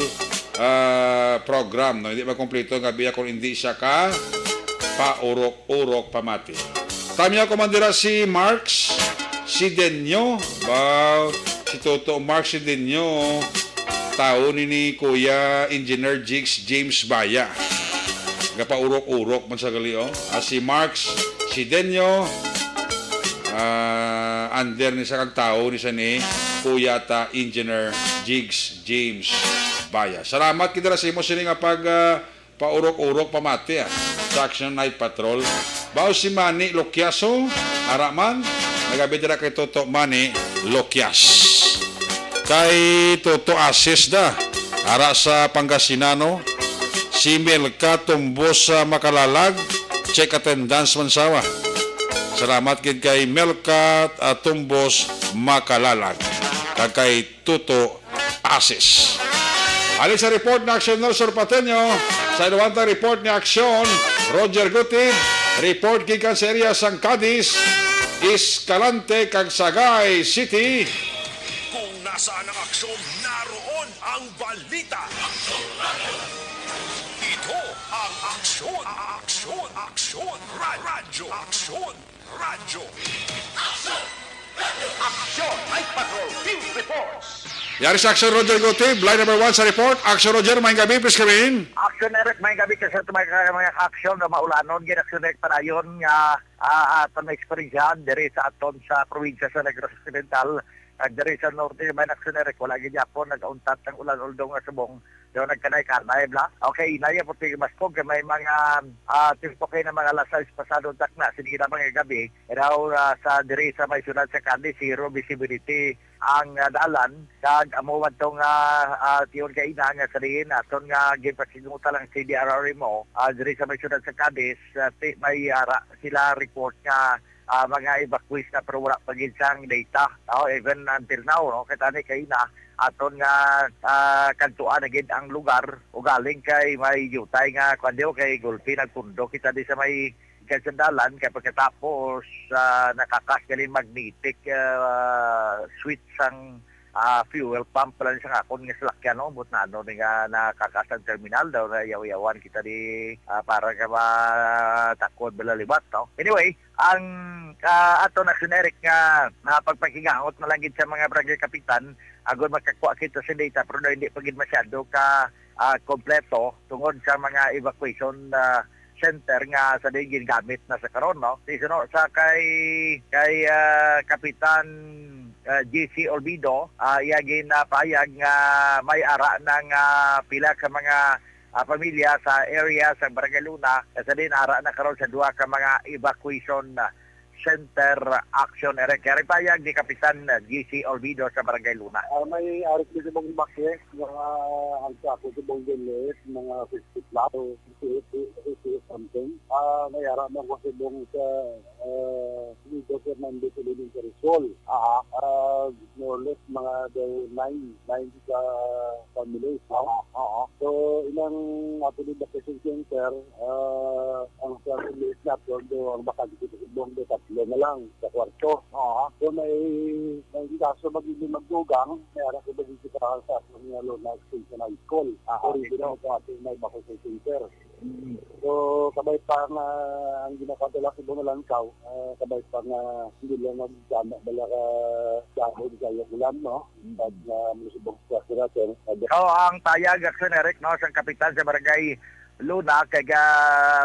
ah, program, no? Hindi makumpleto nga biya kung hindi siya ka paurok-urok pamati. Tamya ko man dira si Marks Sidenyo. Wow, si Toto Marks Sidenyo. Tawo ni, ni Kuya Engineer Jigs James Baya. Gapaurok-urok man sa gali, oh. Ah, si Marks Sidenyo, ah, under ni sa kag tawo ni sa ni Kuya ta Engineer Jigs James Baya. Salamat kita sa imo sini nga pag, ah, paurok-urok pamati, ah, sa Action Night Patrol. Bao si Manny Loquiaso, ara man, nagabi dira kay Toto Manny Loquias. Kay Toto Asis da, ara sa Pangasinano, si Melka Tumbos sa Makalalag, check attendance man sawa. Salamat gid kay Melka, ah, Tumbos Makalalag. Kag kay Tuto Asis. Halin sa report ni Aksyon Nelson Pateño, sa inuwantang report ni Aksyon Roger Gutib, report gikan sa area sang Cadiz, Escalante kag Sagay City. Kung nasaan ang aksyon, naroon ang balita. Ito ang Aksyon, Aksyon, Aksyon, Ra-, Radyo, Aksyon. Radyo. Action Night Patrol Field Reports. Yari sa Action Roger Gutib, line number one sa report. Action Roger, maayong gabi, please come in. Action Eric, maayong gabi ka sa mga, mga action na maulanon, gid Action Eric padayon nga, ah, aton na eksperyensyahan diri sa aton sa probinsya sa Negros Occidental. Kag diri sa norte, may Action Eric, wala gid gyapon nag-untat ang ulan, although nga subong daw nagkanay-kanay bala. Okay, inaya po tig Baskog kay may mga ah, timpo kay na mga alas sais pasado takna sini lamang nga gabi. Raw ah, sa diri sa may syudad sa Cadiz, zero visibility ang ah, dalan, kag amo man tong ah, ah, tion kay ina nga sa diin aton nga ginpasinguta lang si D R R M O ah, diri sa may syudad sa Cadiz, ah, ti- may ara sila report nga ah, mga evacuees na, pero wala pa gid sang data. Oh, even until now, no, kay tani kay na aton nga ah, kantuan na gid ang lugar, ugaling kay may yutay nga kuan diyo, kay gulpi nagpundo kita di sa may ikan sa dalan, kay pagkatapos ah, nakakas gali magnetic ah, switch sang ah, fuel pump lang sa akon nga salakyan, no, but na ano ni nga nakakas ang terminal daw, na yaw-yawan kita di ah, para ka matakod bala liwat, no. Anyway, ang ah, ato na generic nga ah, pagpakigangot na lang gid sa mga barangay kapitan, agod makakuha kita sa data, pero daw hindi pa gid masyado ka ah, kompleto tungod sa mga evacuation ah, center nga sa diin ginagamit na sa karon, no. Sino sa kay kay ah, Kapitan ah, G C Olvido, ah, iya ginapahayag nga may ara na nga pila ka mga ah, pamilya sa area sa Barangay Luna, sa diin ara na karon sa duha ka mga evacuation ah, center. Action Eric, kaya payag ni Kapitan G C Olvido sa Barangay Luna. Ah, may arit ni Subong Bakye, mga ang sa ako Subong Village, mga fifty plus, fifty, fifty something. Ah, may ara mo ko Subong sa ah, Nido Fernandez Elementary School. Ah, ah, more or less mga daw nine, nine ka families, no? Oo, oo. So, ilang ato ni vacation center, ah, ang sa families nato, do ang bakante sa Cebu, do tatlo na lang sa kwarto. Oo. So, may, may kaso magiging magdugang, may ara ko magiging sa sa mga Luna Extension High School. Ah, Original okay. Ko ato may vacation center. Mm. So, kabay pa nga ang ginakadala sa Cebu na lang, ah, kabay pa nga hindi lang magdama bala ka dahon sa iyang ulan, no? Mm. Pag, ah, munisipyo sa Sirate, So, ang payag, Action Eric, no, sang kapitan sa barangay Luna, kay ga,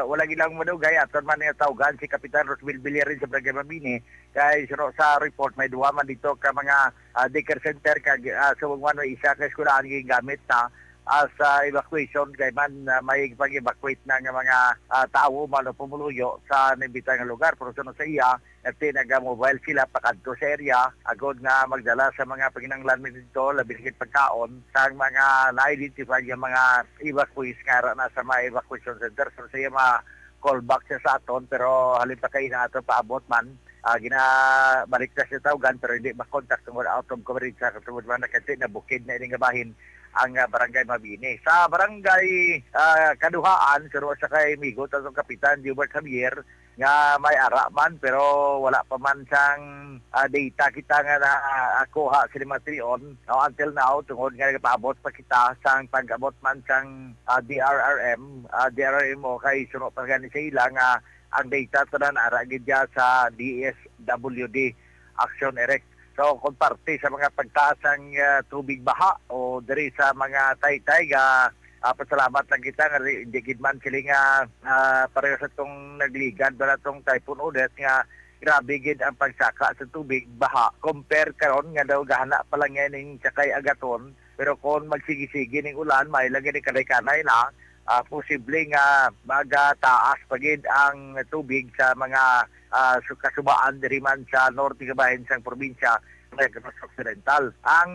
wala gilang madugay, aton man nga tawgan si Kapitan Rosville Villarin sa barangay Mabini, kay suno sa report, may duha man dito ka mga ah, daycare center, kag ah, subong man may isa ka eskwelahan gigamit na as ah, evacuation, kay man ah, may pag-evacuate na nga mga ah, tawo man o pumuluyo sa nabitang nga lugar. Pero suno sa iya, nagti naga-mobile sila pakadto sa area agod nga magdala sa mga panginahanglan mi dito, labi na gid pagkaon, sang mga na-identify nga mga evacuees nga ara na sa mga evacuation center. So, siya ma-call back siya sa aton, pero halin pa kay na ato paabot man, ah, ginabalik na siya tawgan, pero hindi makontak tungod out of coverage sa katungod man na kasi nabukid na ini nga bahin ang ah, barangay Mabini. Sa barangay ah, Kaduhaan, suno sa kay Migot atong Kapitan Gilbert Javier, nga may ara man, pero wala pa man sang ah, data kita nga nakuha sa lima trilyon, no, until now, tungod nga nagapaabot pa kita sang pag-abot man sang ah, D R R M, ah, D R R M O, kay suno pa gani sa ila nga ang data tanan ara gid dya sa D S W D. Action Eric. So, kung parte sa mga pagtaas sang ah, tubig baha o diri sa mga taytay, ga ah, pasalamat lang kita nga di, di gid man sila nga ah, pareho sa tong nagligad bala tong Typhoon Odette nga grabe gid ang pagsaka sa tubig baha, compare karon nga daw gahana pa lang nga ning sakay agaton, pero kung magsigi-sigi ning ulan, may lagi ni kanay-kanay na, ah, posible nga magataas pa gid ang tubig sa mga ah, su- kasubaan diri man sa norte kabahin sang probinsya, Negros Occidental. Ang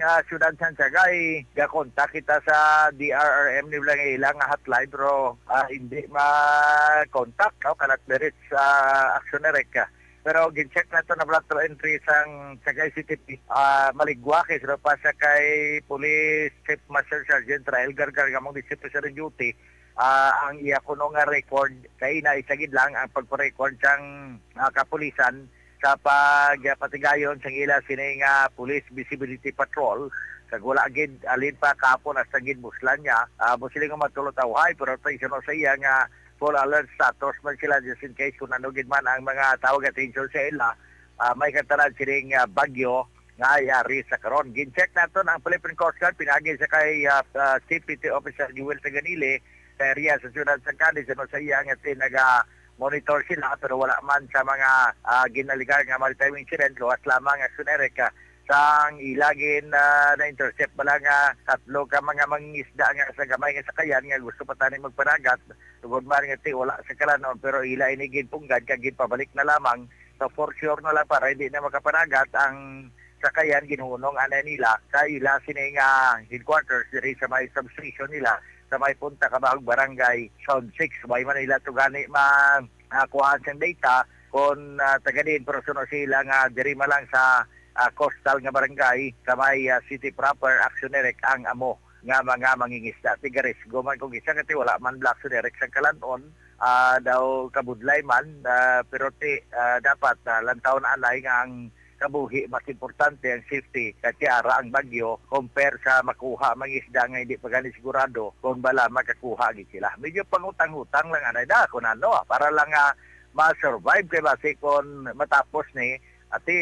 ah, siyudad sang Sagay, gakontak kita sa D R R M, nila nga ilang hotline, pero ah, hindi ma-contact, no? Cannot be reached, ah, Action Eric. Pero gin-check nato na lateral entry sang Sagay City P, ah, maligwa kay sila pa sa kay Police Chief Master Sergeant Rael Gargar, nga among District Officer in Duty, ah, ang iya kuno nga record kay na isa gid lang ang pagpa-record sang ah, kapulisan sa pagpatigayon sang ila sini nga Police Visibility Patrol, kag wala gid alin pa kahapon hasta gid buslan niya. Ah, mo sila nga matulot awhay, pero tayo sa iya nga full alert status man sila, just in case kung ano gid man ang mga tawag atensyon sa ila, ah, may katanan sining ah, bagyo nga yari sa karon. Gin-check naton ang Philippine Coast Guard, pinagi sa kay ah, ah, C P T Officer Jewel Taganili sa area sa siyudad sa Cadiz, ano sa iya nga ti naga-monitor sila, pero wala man sa mga ah, ginaligar nga maritime incident, luwas lamang Action Eric, ah, Sang ila gin, ah, na-intercept bala nga tatlo ka mga mangingisda nga sa gamay nga sakayan nga gusto pa tani magpanagat, tungod man nga ti wala sa kalanon, pero ila ini ginpunggad kag ginpabalik na lamang. So, for sure na lang, para hindi na makapanagat ang sakayan, ginhunong anay nila sa ila sini nga headquarters diri sa may substation nila sa may Punta Cabahog, Barangay Zone six. Way man nila to gani ma-, ah, kuhaan sang data kon, ah, taga diin, pero suno sila nga diri man lang sa, ah, coastal nga barangay sa may, ah, city proper, Action Eric ang amo nga mga mangingisda. Tigarisgo man kung isa kay wala man bala, Action Eric, sang kalanon, ah, daw kabudlay man, ah, pero ti, ah, dapat, ah, lantawon anay nga ang kabuhi mas importante, ang safety, kay ara ang bagyo, compare sa makuha mangisda nga hindi pa gani sigurado kung bala makakuha gid sila. Medyo pangutang-utang lang anay da kung ano, ah, para lang, ah, ma-survive, kay basi kung matapos ni, ati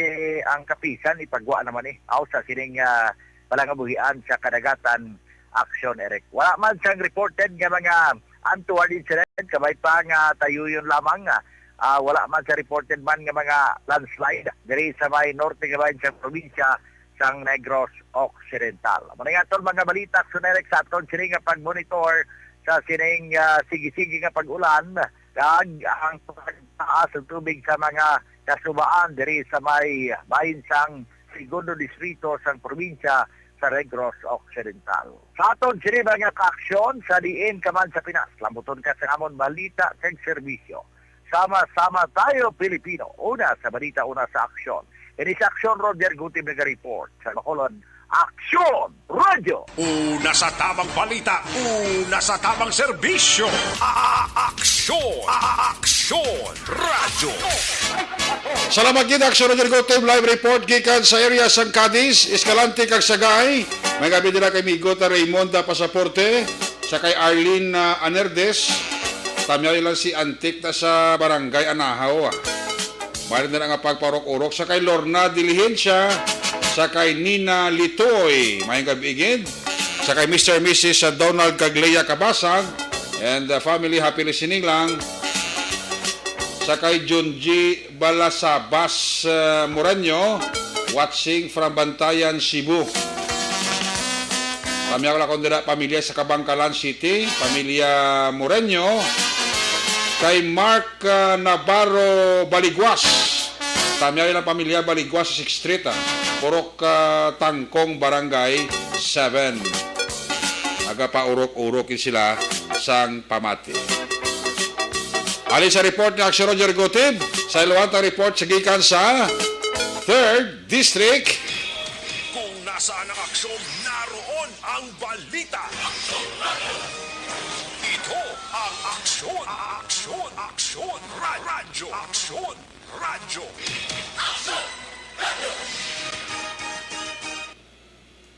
ang kapisan ipagwa naman ni, aw, sa sining, ah, palangabuhian sa kadagatan, Action Eric. Wala man sang reported nga mga untoward incident, kabay pa nga tayuyon lamang, ah, ah, wala man sa reported man nga mga landslide diri sa may norte nga bahin sa probinsya sang Negros Occidental. Mao na nga aton mga balita, Action Eric, sa aton sini nga pagmonitor sa sining, ah, sige-sige nga pag-ulan kag ang pagtaas sa tubig sa mga kasubaan diri sa may bahin sang Segundo Distrito sang probinsya sa Negros Occidental. Sa aton sini mga kaaksyon, sa diin ka man sa Pinas, lambuton ka sa amon balita kag serbisyo. Sama-sama tayo, Pilipino. Una sa balita, una sa aksyon. Ini sa aksyon, Roger Gutib naga-report. Sa Bacolod, Aksyon Radyo. Una sa tamang balita, una sa tamang serbisyo. A-, a-, aksyon. A-, a-, aksyon Radyo. Salamat gid, Aksyon Radyo Gutib. Live report gikan sa area sang Cadiz, Escalante kag Sagay. May gabi dira kay Migo ta Raymonda Pasaporte, sa kay Arlene, ah, Anerdes. Tamyaw lang si Antik na sa Barangay Anahaw, ah. Mayroon na nga pagpaurok-urok sa kay Lorna Diligencia, sa kay Nina Litoy. Mayong gabi gid. Sa kay Mister Missus Donald kag Lea Cabasag and, uh, family, happy listening lang. Sa kay Junji Balasabas, uh, Moreño, watching from Bantayan, Cebu. Tamyaw lang ko dira, pamilya sa Kabangkalan City, pamilya Moreño. Kay Mark, uh, Navarro Baliguas. Tamyaw lang pamilya Baliguas sa Sixth Street, ah. Purok, ah, Tangkong, Barangay seven. Nagapaurok-urok gid sila sang pamati. Halin sa report ni Aksyon Roger Gutib, sa iluwantang report sa gikan sa Third District. Kung nasaan ang aksyon, naroon ang balita. Ito ang Aksyon, Aksyon, Aksyon Radyo, Aksyon Radyo.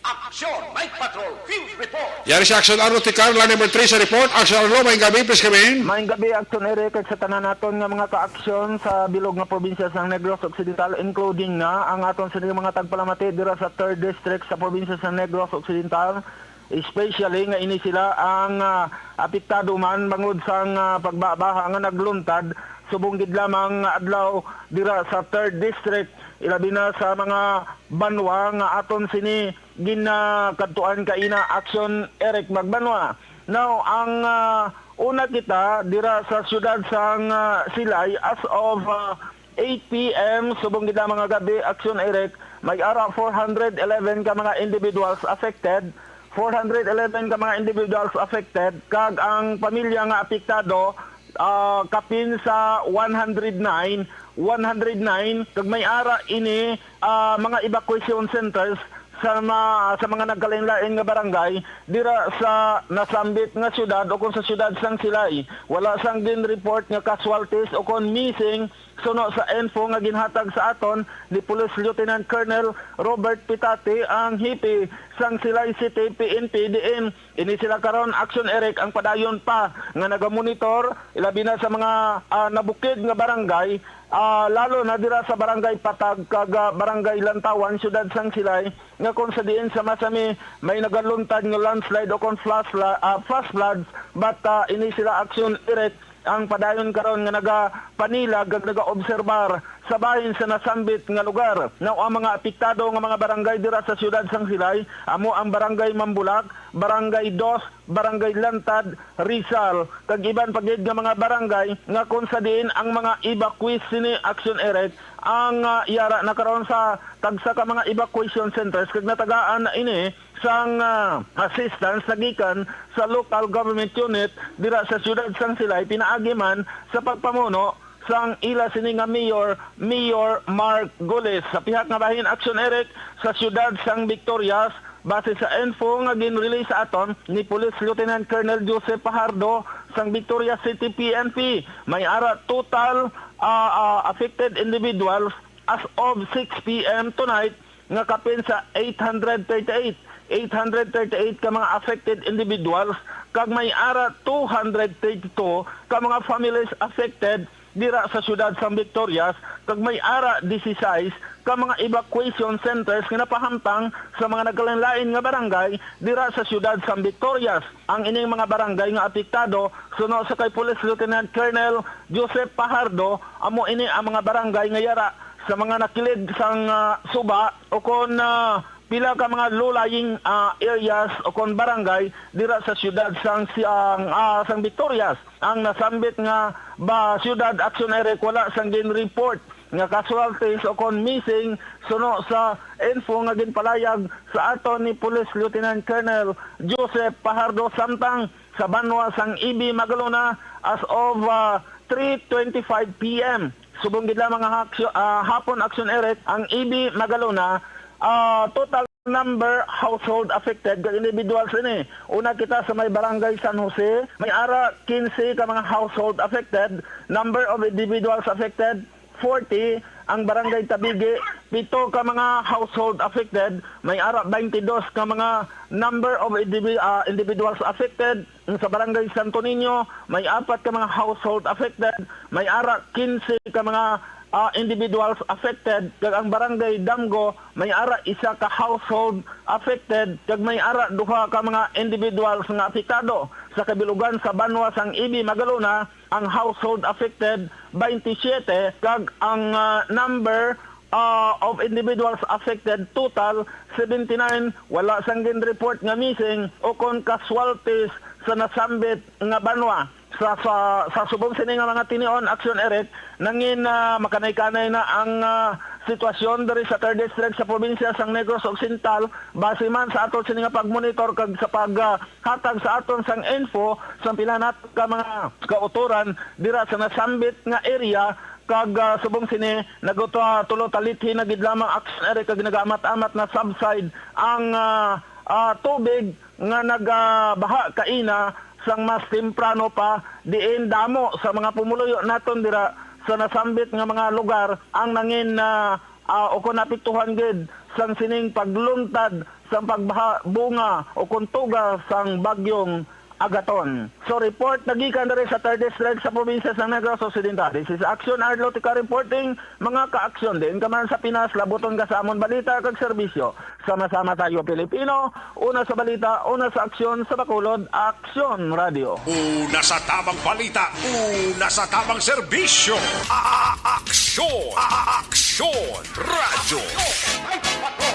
Aksyon Night Patrol Field Report. Yari si Aksyon Arlo Ticar, line number three sa report. Aksyon Arlo, mayong gabi, please come in. Mayong gabi, Aksyon Eric, kag sa tanan naton nga mga kaaksyon sa bilog nga probinsya sang Negros Occidental, including na ang aton sini mga tagpalamati dira sa Third District sa probinsya sang Negros Occidental. Especially nga ini sila ang, ah, apektado man bangod sang, ah, pagbabaha nga nagluntad subong gid lamang nga adlaw dira sa Third District, ilabi na sa mga banwa nga aton sini ginakadtuan kaina, Aksyon Eric, magbanwa. Now, ang, ah, una kita dira sa siyudad sang, ah, Silay, as of, ah, eight P M subong gid na mga gabi, Aksyon Eric, may ara four hundred eleven ka mga individuals affected, four hundred eleven ka mga individuals affected, kag ang pamilya nga apektado, ah, kapin sa one hundred nine, one hundred nine, kag may ara ini, ah, mga evacuation centers sa ma-, sa mga nagkalain-lain nga barangay dira sa nasambit nga siyudad o kung sa siyudad sang Silay. Wala sang gin-report nga casualties o kon missing. Suno sa info nga ginhatag sa aton ni Police Lieutenant Colonel Robert Pitati, ang hepe sang Silay City P N P, diin ini sila karon, Aksyon Eric, ang padayon pa nga nagamonitor, ilabi na sa mga, ah, nabukid nga barangay, ah, lalo na dira sa Barangay Patag kag, ah, Barangay Lantawan, siyudad sang Silay, nga kung sa diin sa masami may nagaluntad nga landslide o kon flash fla-, ah, flash floods, but, ah, ini sila, Aksyon Eric, ang padayon karon nga nagapanilag kag nagaobserbar sa bahin sa nasambit nga lugar. Now, ang mga apektado nga mga barangay dira sa siyudad sang Silay amo ang Barangay Mambulak, Barangay Dos, Barangay Lantad, Rizal, kag iban pa gid nga mga barangay nga kon sa diin ang mga evacuees sini, Action Eric, ang, ah, yara na karon sa tagsa ka mga evacuation centers kag natagaan na ini sang, ah, assistance na gikan sa local government unit dira sa siyudad sang Silay, pinaagi man sa pagpamuno sang ila sini nga mayor, Mayor Mark Gulis. Sa pihak nga bahin, Action Eric, sa siyudad sang Victorias, base sa info nga gin-release sa aton ni Police Lieutenant Colonel Joseph Pajardo sang Victorias City P N P, may ara total, ah, ah, affected individuals as of six p m tonight nga kapin sa eight hundred thirty-eight, eight hundred thirty-eight ka mga affected individuals, kag may ara two hundred thirty-two ka mga families affected dira sa siyudad sang Victorias, kag may ara disisais ka mga evacuation centers nga napahamtang sa mga nagkalain-lain nga barangay dira sa siyudad sang Victorias. Ang ining mga barangay nga apektado, suno sa kay Police Lieutenant Colonel Joseph Pajardo, amo ini ang mga barangay nga yara sa mga nakilid sang, ah, suba, o kon, ah, pila ka mga low-lying, ah, areas o kon barangay dira sa siyudad sang, sang, ah, sang Victorias. Ang nasambit nga ba siyudad, Action Eric, wala sang gin-report nga casualties o kon missing, suno sa info nga ginpalayag sa aton ni Police Lieutenant Colonel Joseph Pajardo, samtang sa banwa sang Ibi, Magalona, as of, ah, three twenty-five p m. Subong gid lamang nga haksyo-, ah, hapon, Action Eric, ang Ibi, Magalona, ah, total number household affected kag individuals ini. Una kita sa may Barangay San Jose, may ara quince ka mga household affected, number of individuals affected, forty. Ang Barangay Tabigi, pito ka mga household affected, may ara twenty-dos ka mga number of indivi-, ah, individuals affected. Sa Barangay Santo Niño, may apat ka mga household affected, may ara quince ka mga, ah, individuals affected, kag ang Barangay Damgo, may ara isa ka household affected, kag may ara duha ka mga individuals nga apektado. Sa kabilugan sa banwa sang Ibi, Magalona, ang household affected, twenty-seven, kag ang, ah, number, ah, of individuals affected, total, seventy-nine. Wala sang gin-report nga missing o kon casualties sa nasambit nga banwa. Sa, sa, sa subong sini nga mga tinion, Action Eric, nangin, ah, makanay-kanay na ang, ah, sitwasyon diri sa third district sa probinsya sang Negros Occidental, base man sa aton sini nga pagmonitor kag sa pag, ah, hatag sa aton sang info sa pila nato ka mga kautoran dira sa nasambit nga area, kag, ah, subong sini, nagtulo talithi na gid lamang, Action Eric, kag nagaamat-amat na subside ang, ah, ah, tubig nga nagabaha kaina sang mas temprano pa, diin damo sa mga pumuluyo naton dira sa nasambit nga mga lugar ang nangin, ah, ah, o kon naapektuhan gid sang sining pagluntad sang pagbaha bunga o kon tuga sang bagyong Agaton. So, report nagikan diri sa third district sa probinsya sa Negros Occidental. This is Action Arlo Tika reporting, mga ka-aksyon. Diin ka man sa Pinas, labuton ka sa amon balita kag serbisyo. Sama-sama tayo, Pilipino. Una sa balita, una sa aksyon, sa Bacolod, Aksyon Radio. Una sa tamang balita, una sa tamang serbisyo. A-, a-, aksyon, a-, a-, aksyon, radyo.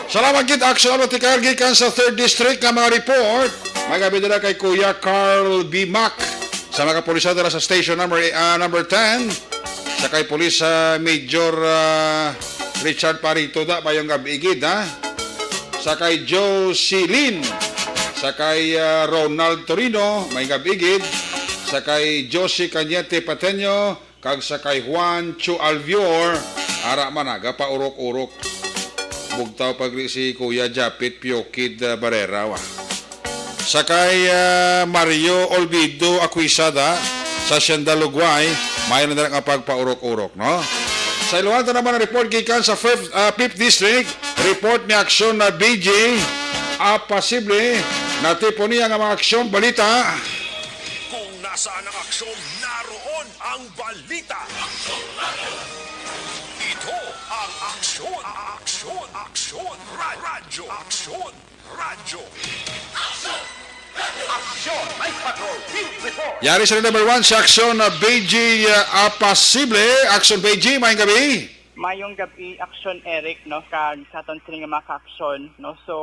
Salamat gid, Aksyon Arlo Tika, gikan sa third district nga mga report. May gabi dira kay Kuya Carl B. Mac sa mga kapulisan dira sa station number, ah, number ten. Sa kay Police, ah, Major, ah, Richard Parito da, mayong gabi gid, ha? Sa kay Jocelyn, sa kay, ah, Ronald Torino, mayong gabi gid. Sa kay Josie Cañete Pateño, kag sa kay Juan Chu Alvior, ara man nagapaurok-urok. Bugtaw pa gid si Kuya Japit Piokid, ah, Barrera, wa. Sa kay, ah, Mario Olvido Aquisada sa Hacienda Lugway, may na nga pagpaurok-urok, no? Sa iluhan ta naman ang report gikan sa fifth, ah, fifth District, report ni Aksyon na B J, ah, posible na tipo niya nga mga aksyon, balita. Kung nasaan ang aksyon, naroon ang balita. Ito ang Aksyon, Aksyon, Aksyon, Ra-, Radyo, Aksyon, Radyo. Aksyon! Aksyon! Yari sa number one sa Aksyon, uh, B J, uh, Apasible. Aksyon, B J, maayong gabi. Mayong gabi, Aksyon Eric, no, kag sa aton sini nga mga kaaksyon, no. So,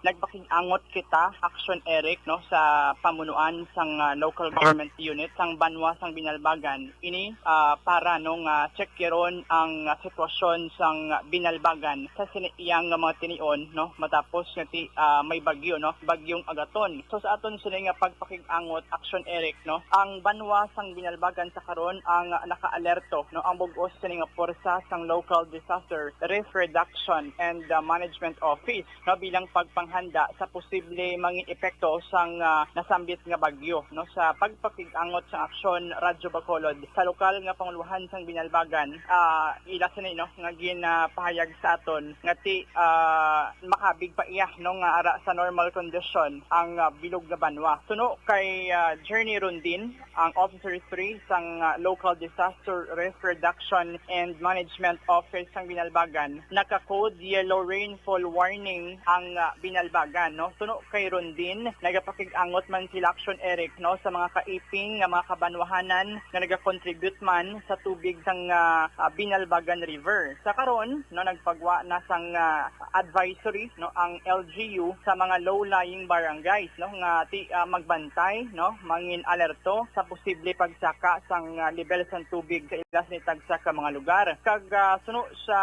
nagpakig-angot kita, Aksyon Eric, no, sa pamunuan sang, ah, local government unit sang banwa sang Binalbagan. Ini, ah, para, no, nga check-yaron ang, ah, sitwasyon sang Binalbagan sa sini iyang nga mga tinion, no, matapos nga ti, ah, may bagyo, no, bagyong Agaton. So, sa aton sini nga pagpakig-angot, Aksyon Eric, no, ang banwa sang Binalbagan sa karon ang nakaalerto, no, ang bug-os sini nga porsa sang Local Disaster Risk Reduction and, uh, Management Office, no, bilang pagpanghanda sa posible mangin epekto sang, uh, nasambit nga bagyo, no. Sa pagpakig-angot sang Aksyon Radyo Bacolod sa lokal nga panguluhan sang Binalbagan, uh, ila sini, no, nga ginapahayag sa aton nga ti, uh, makabig pa iya, no, nga ara sa normal condition ang, uh, bilog nga banwa. Suno kay, uh, Journey Rondin, ang Officer three sang, uh, Local Disaster Risk Reduction and Management Office sang Binalbagan, naka-code yellow rainfall warning ang, uh, Binalbagan, no. Suno kay Rondin, nagapakig-angot man sila, Aksyon Eric, no, sa mga kaiping nga mga kabanwahanan nga nagakontribute man sa tubig sang, uh, uh, Binalbagan River. Sa karon, no, nagpagwa na sang, uh, advisory, no, ang L G U sa mga low-lying barangays, no, nga ti, ah, magbantay, no, mangin alerto sa posible pagsaka sang, ah, level sang tubig sa ila sini tagsa ka mga lugar. Kag, ah, suno sa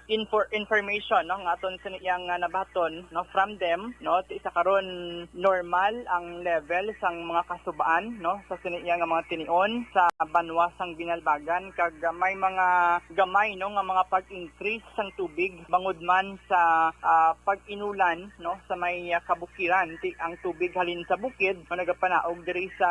infor-, information, no, nga aton sini iyang, ah, nabaton, no, from them, no, ti sa karon normal ang level sang mga kasubaan, no, sa sini iyang mga tinion sa banwa sang Binalbagan, kag, ah, may mga gamay, no, nga mga pag-increase sang tubig bangod man sa, ah, pag-inulan, no, sa may, ah, kabukiran. Ti ang tubig halin sa bukid, no, nagapanaog diri sa,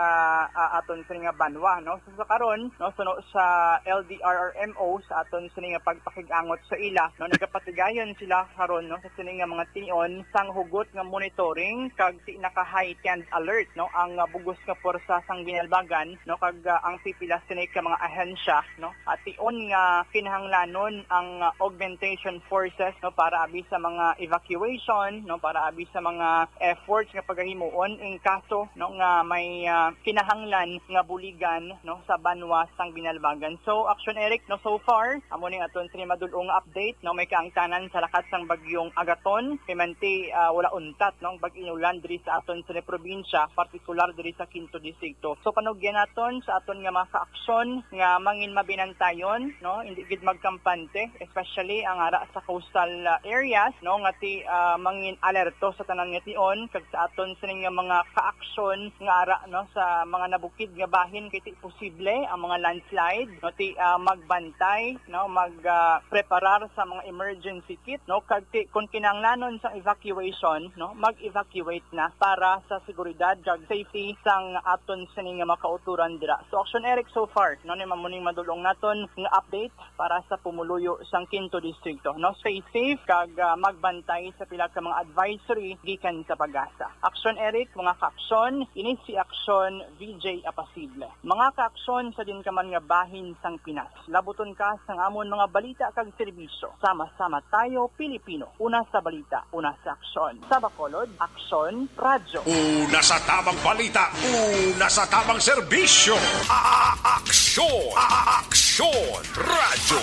ah, aton sini nga banwa, no. So, sa karon, no, suno sa L D R R M O, sa aton sini nga pagpakig-angot sa ila, no, nagapatigayon sila karon, no, sa sini nga mga tinion sang hugot nga monitoring kag ti naka-heightened alert, no, ang, ah, bug-os nga porsa sang Binalbagan, no, kag, ah, ang pipila sini ka mga ahensya, no, ah, tion nga kinahanglanon ang, ah, augmentation forces, no, para abi sa mga evacuation, no, para abi sa mga efforts nga pagahimuon in kaso, no, nga may, ah, kinahanglan nga buligan, no, sa banwa sang Binalbagan. So, Aksyon Eric, no, so far, amo ning aton sini madul-ong nga update, no, may kaangtanan sa lakat sang bagyong Agaton, kay man ti, ah, wala untat, no, ang pag-inulan diri sa aton sini probinsya, partikular diri sa Quinto Distrito. So, panugyan naton sa aton nga mga kaaksyon nga mangin mabinantayon, no, hindi gid magkampante, especially ang ara sa coastal, ah, areas, no, nga ti, ah, mangin alerto sa tanan nga tion, kag sa aton sini nga mga kaaksyon nga ara, no, sa mga nabukid nga bahin, kay ti posible ang mga landslide, no, ti, ah, magbantay, no, mag, ah, preparar sa mga emergency kit, no, kag ti, kung kinahanglanon sa evacuation, no, mag-evacuate na para sa seguridad kag safety sang aton sini nga mga kautoran dira. So, Aksyon Eric, so far, no, ni mamuning madulong naton nga update para sa pumuluyo sang Quinto Distrito, no. Stay safe kag, ah, magbantay sa pila ka mga advisory gikan sa PAGASA. Aksyon Eric, mga kaaksyon, ini si Aksyon V J Apasible. Mga kaaksyon sa din ka man nga bahin sang Pinas, labuton ka sang amon mga balita kag serbisyo. Sama-sama tayo, Pilipino. Una sa balita, una sa aksyon. Sa Bacolod, Aksyon Radyo. Una sa tamang balita, una sa tamang serbisyo. A-, a-, aksyon, a-, a-, aksyon, radyo.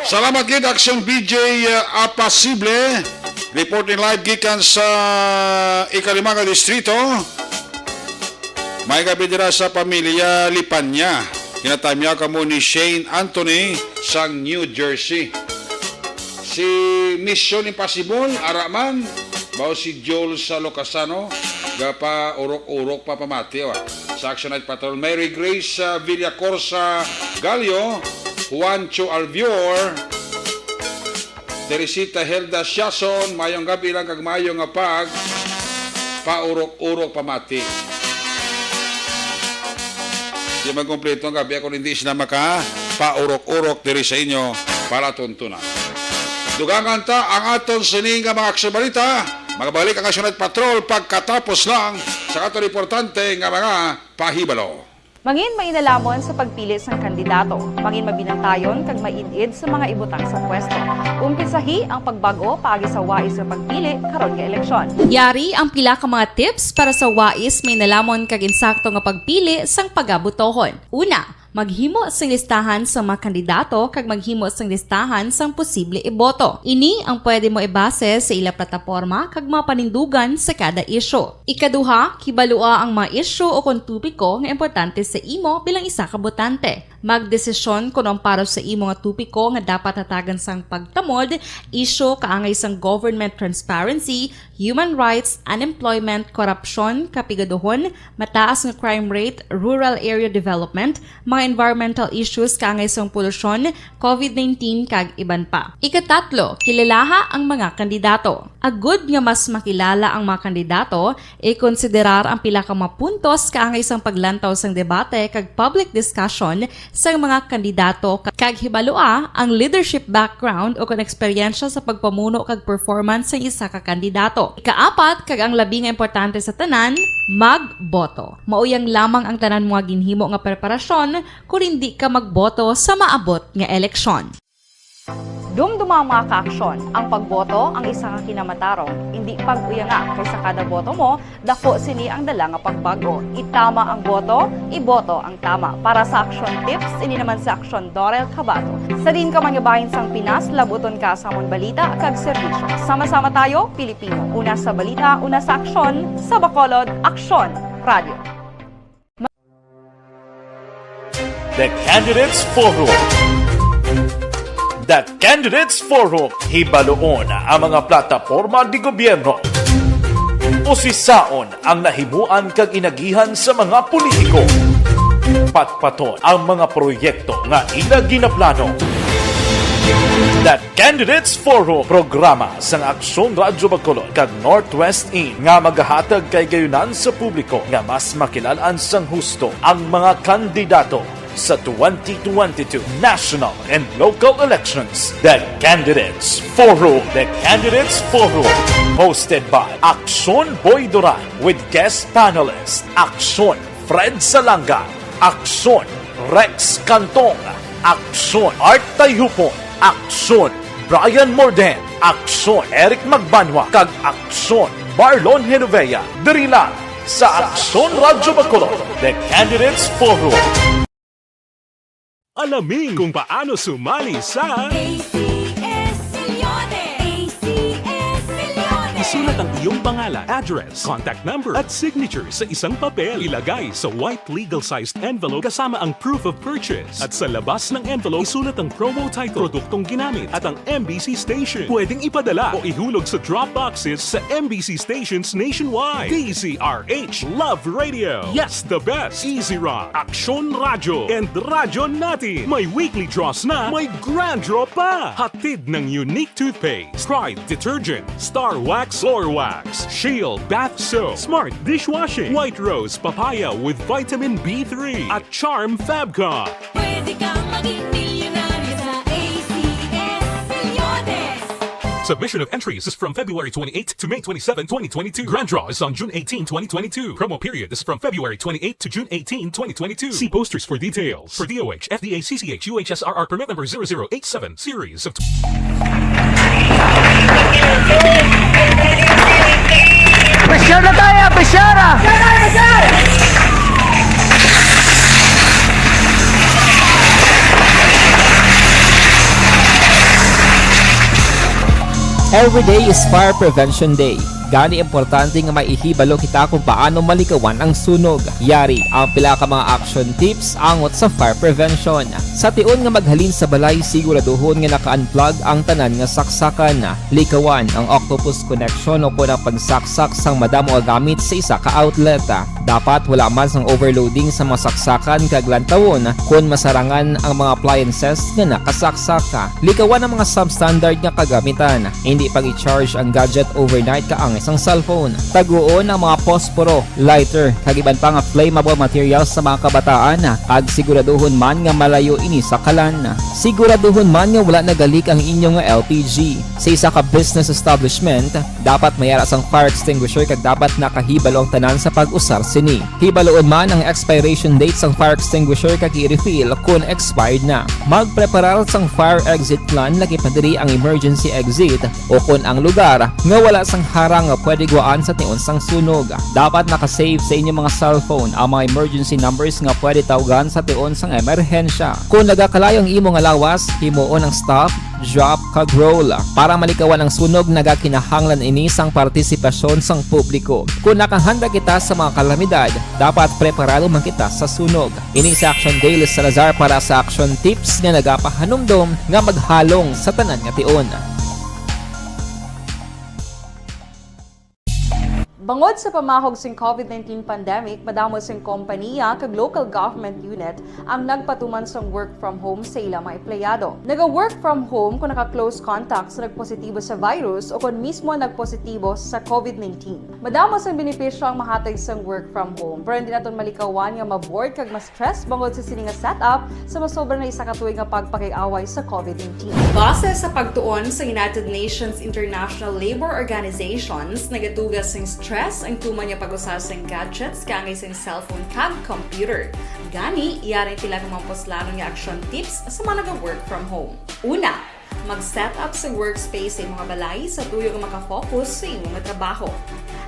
Salamat gid, Aksyon B J, uh, Apasible. Reporting live gikan sa ikalima nga distrito. May gabi dira sa pamilya Lipanya. Ginatamya kamo ni Shane Anthony sang New Jersey. Si Mission Impossible, ara man, bao si Joel sa Locasano, gapa urok-urok pa pamati, oh. Sa Action Night Patrol, Mary Grace, uh, Villacorsa Gallo, Juancho Alvior, Teresita Helda Siason, mayong gabi lang kag mayo nga pag paurok-urok pamati. Di man kompleto ang gabi ako hindi sila maka paurok-urok diri sa inyo para tuntunan. Dugangan ta ang aton sini nga mga aksyon balita. Magabalik ang Action Night Patrol pagkatapos lang sa aton importante nga mga pahibalo. Mangin mainalamon sa pagpili sang kandidato. Mangin mabinantayon kag maid-id sa mga ibutang sa pwesto. Umpisahi ang pagbag-o paagi sa wais nga pagpili karon nga eleksyon. Yari ang pila ka mga tips para sa wais, mainalamon kag insakto nga pagpili sang pagabotohon. Una, maghimo sing listahan sa mga kandidato kag maghimo sing listahan sang posible iboto. Ini ang pwede mo ibase sa ila plataporma kag mga panindugan sa kada isyu. Ikaduha, kibalua ang mga isyu o kon topiko nga importante sa imo bilang isa ka botante. Magdesisyon kon ang para sa imo nga topiko nga dapat hatagan sang pagtamod, isyu kaangay sang government transparency, human rights, unemployment, korupsyon, kapigaduhon, mataas nga crime rate, rural area development, mga environmental issues kaangay sang polusyon, covid nineteen, kag iban pa. Ikatatlo, kilalaha ang mga kandidato. Agud nga mas makilala ang mga kandidato, ikonsiderar ang pila ka mga puntos kaangay sang paglantaw sang debate kag public discussion sang mga kandidato, kag hibalua ang leadership background o kon eksperyensya sa pagpamuno kag performance sang isa ka kandidato. Ikaapat, kag ang labi nga importante sa tanan, magboto. Mauyang lamang ang tanan mo nga ginhimo nga preparasyon kon indi ka magboto sa maabot nga eleksyon. Dumduma ang mga kaaksyon. Ang pagboto ang isa ka kinamatarong. Indi pag-uyanga, kay sa kada boto mo, dako sini ang dala nga pagbago. Itama ang boto, iboto ang tama. Para sa Aksyon Tips, ini naman si Aksyon Dorel Cabato. Sa diin ka man nga bahin sang Pinas, labuton ka sa amon balita kag serbisyo. Sama-sama tayo, Pilipino. Una sa balita, una sa aksyon, sa Bacolod, Aksyon Radio. The Candidates Forum. The Candidates Forum. Hibaluon ang mga plataporma de gobyerno. Usisaon ang nahimuan kag inagihan sa mga politiko. Patpaton ang mga proyekto nga ila ginaplano. The Candidates Forum, programa sang Aksyon Radyo Bacolod kag Northwest In nga magahatag kahigayonan sa publiko nga mas makilalaan sang husto ang mga kandidato sa twenty twenty-two national and local elections. The Candidates Forum. The Candidates Forum, hosted by Aksyon Boy Duran with guest panelist Aksyon Fred Salanga, Aksyon Rex Cantong, Aksyon Art Tayhupon, Aksyon Brian Morden, Aksyon Eric Magbanwa, kag Aksyon Marlon Genovea, diri lang sa Aksyon Radyo Bacolod, The Candidates Forum. Alamin kung paano sumali sa A C S Milyones! A C S Milyones! Isulat ang iyong pangalan, address, contact number, at signature sa isang papel. Ilagay sa white legal-sized envelope kasama ang proof of purchase. At sa labas ng envelope, isulat ang promo title, produktong ginamit, at ang M B C station. Pwedeng ipadala o ihulog sa drop boxes sa M B C stations nationwide. D Z R H, Love Radio. Yes, the best. Easy Rock, Aksyon Radyo, and Radyo Natin. May weekly draws na, may grand draw pa. Hatid ng Unique Toothpaste, Pride Detergent, Star Wax Floor Wax, Shield Bath Soap, Smart Dishwashing, White Rose Papaya with Vitamin B three, at Charm Fabcon. Pwede kang maging milyonaryo sa A C S Milyones. Submission of entries is from February twenty-eighth to May twenty-seven, twenty twenty-two. Grand draw is on June eighteen, twenty twenty-two. Promo period is from February twenty-eighth to June eighteen, twenty twenty-two. See posters for details. For D O H, F D A, C C H, U H S R R permit number zero zero eight seven, series of Pressure na tayo, pressure! Every day is Fire Prevention Day. Gani, importante nga maihibalo kita kung paano malikawan ang sunog. Yari ang pila ka mga action tips angot sa fire prevention. Sa tion nga maghalin sa balay, siguraduhon nga naka-unplug ang tanan nga saksakan. Likawan ang octopus connection o kon ang pagsaksak sang madamo nga gamit sa isa ka outlet. Dapat wala man sang overloading sa mga saksakan kag lantawon kon masarangan ang mga appliances nga nakasaksak. Likawan ang mga substandard nga kagamitan. Hindi pag-i-charge ang gadget overnight kaangay sang cellphone. Taguon ang mga posporo, lighter, kag iban pa nga flammable materials sa mga kabataan, kag siguraduhon man nga malayo ini sa kalan. Siguraduhon man nga wala nagalik ang inyo nga L P G. Sa isa ka business establishment, dapat may ara sang fire extinguisher kag dapat nakahibalo ang tanan sa pag-usar Sini, hibaluon man ang expiration date sang fire extinguisher kag i-refill kon expired na. Magpreparar sang fire exit plan, lakip na diri ang emergency exit, o kon ang lugar nga wala sang harang nga pwede guwaan sa tion sang sunog. Dapat naka-save sa inyong mga cellphone ang mga emergency numbers nga pwede tawgan sa tion sang emerhensya. Kon nagakalayo ang imo nga lawas, himuon ang stop, drop, kag roll. Para malikawan ang sunog, nagakinahanglan ini sang partisipasyon sang publiko. Kon nakahanda kita sa mga kalamidad, dapat preparado man kita sa sunog. Ini si Action Dale Salazar para sa Action Tips nga nagapahanumdom nga maghalong sa tanan nga tion. Bangod sa pamahog sing COVID nineteen pandemic, madamo sing kompaniya kag local government unit ang nagpatuman sang work from home sa ila mga empleyado. Naga-work from home kung naka-close contact sa nagpositibo sa virus o kon mismo nagpositibo sa COVID nineteen. Madamo sang benepisyo ang mahatag sang work from home, pero hindi naton malikawan nga ma-bored kag ma-stress bangod sa sini nga setup sa masobra na isa ka tuig nga pagpakig-away sa COVID nineteen. Base sa pagtuon sa United Nations International Labor Organizations, nagatuga sing stress ang tuman nga pag-usa sing gadgets kaangay sing cellphone kag computer. Gani, yari ang pila ka mga puslanon nga action tips sa mga naga-work from home. Una, mag-set up sa workspace sa imo nga balay sa tuyo nga makafocus sa imo nga trabaho.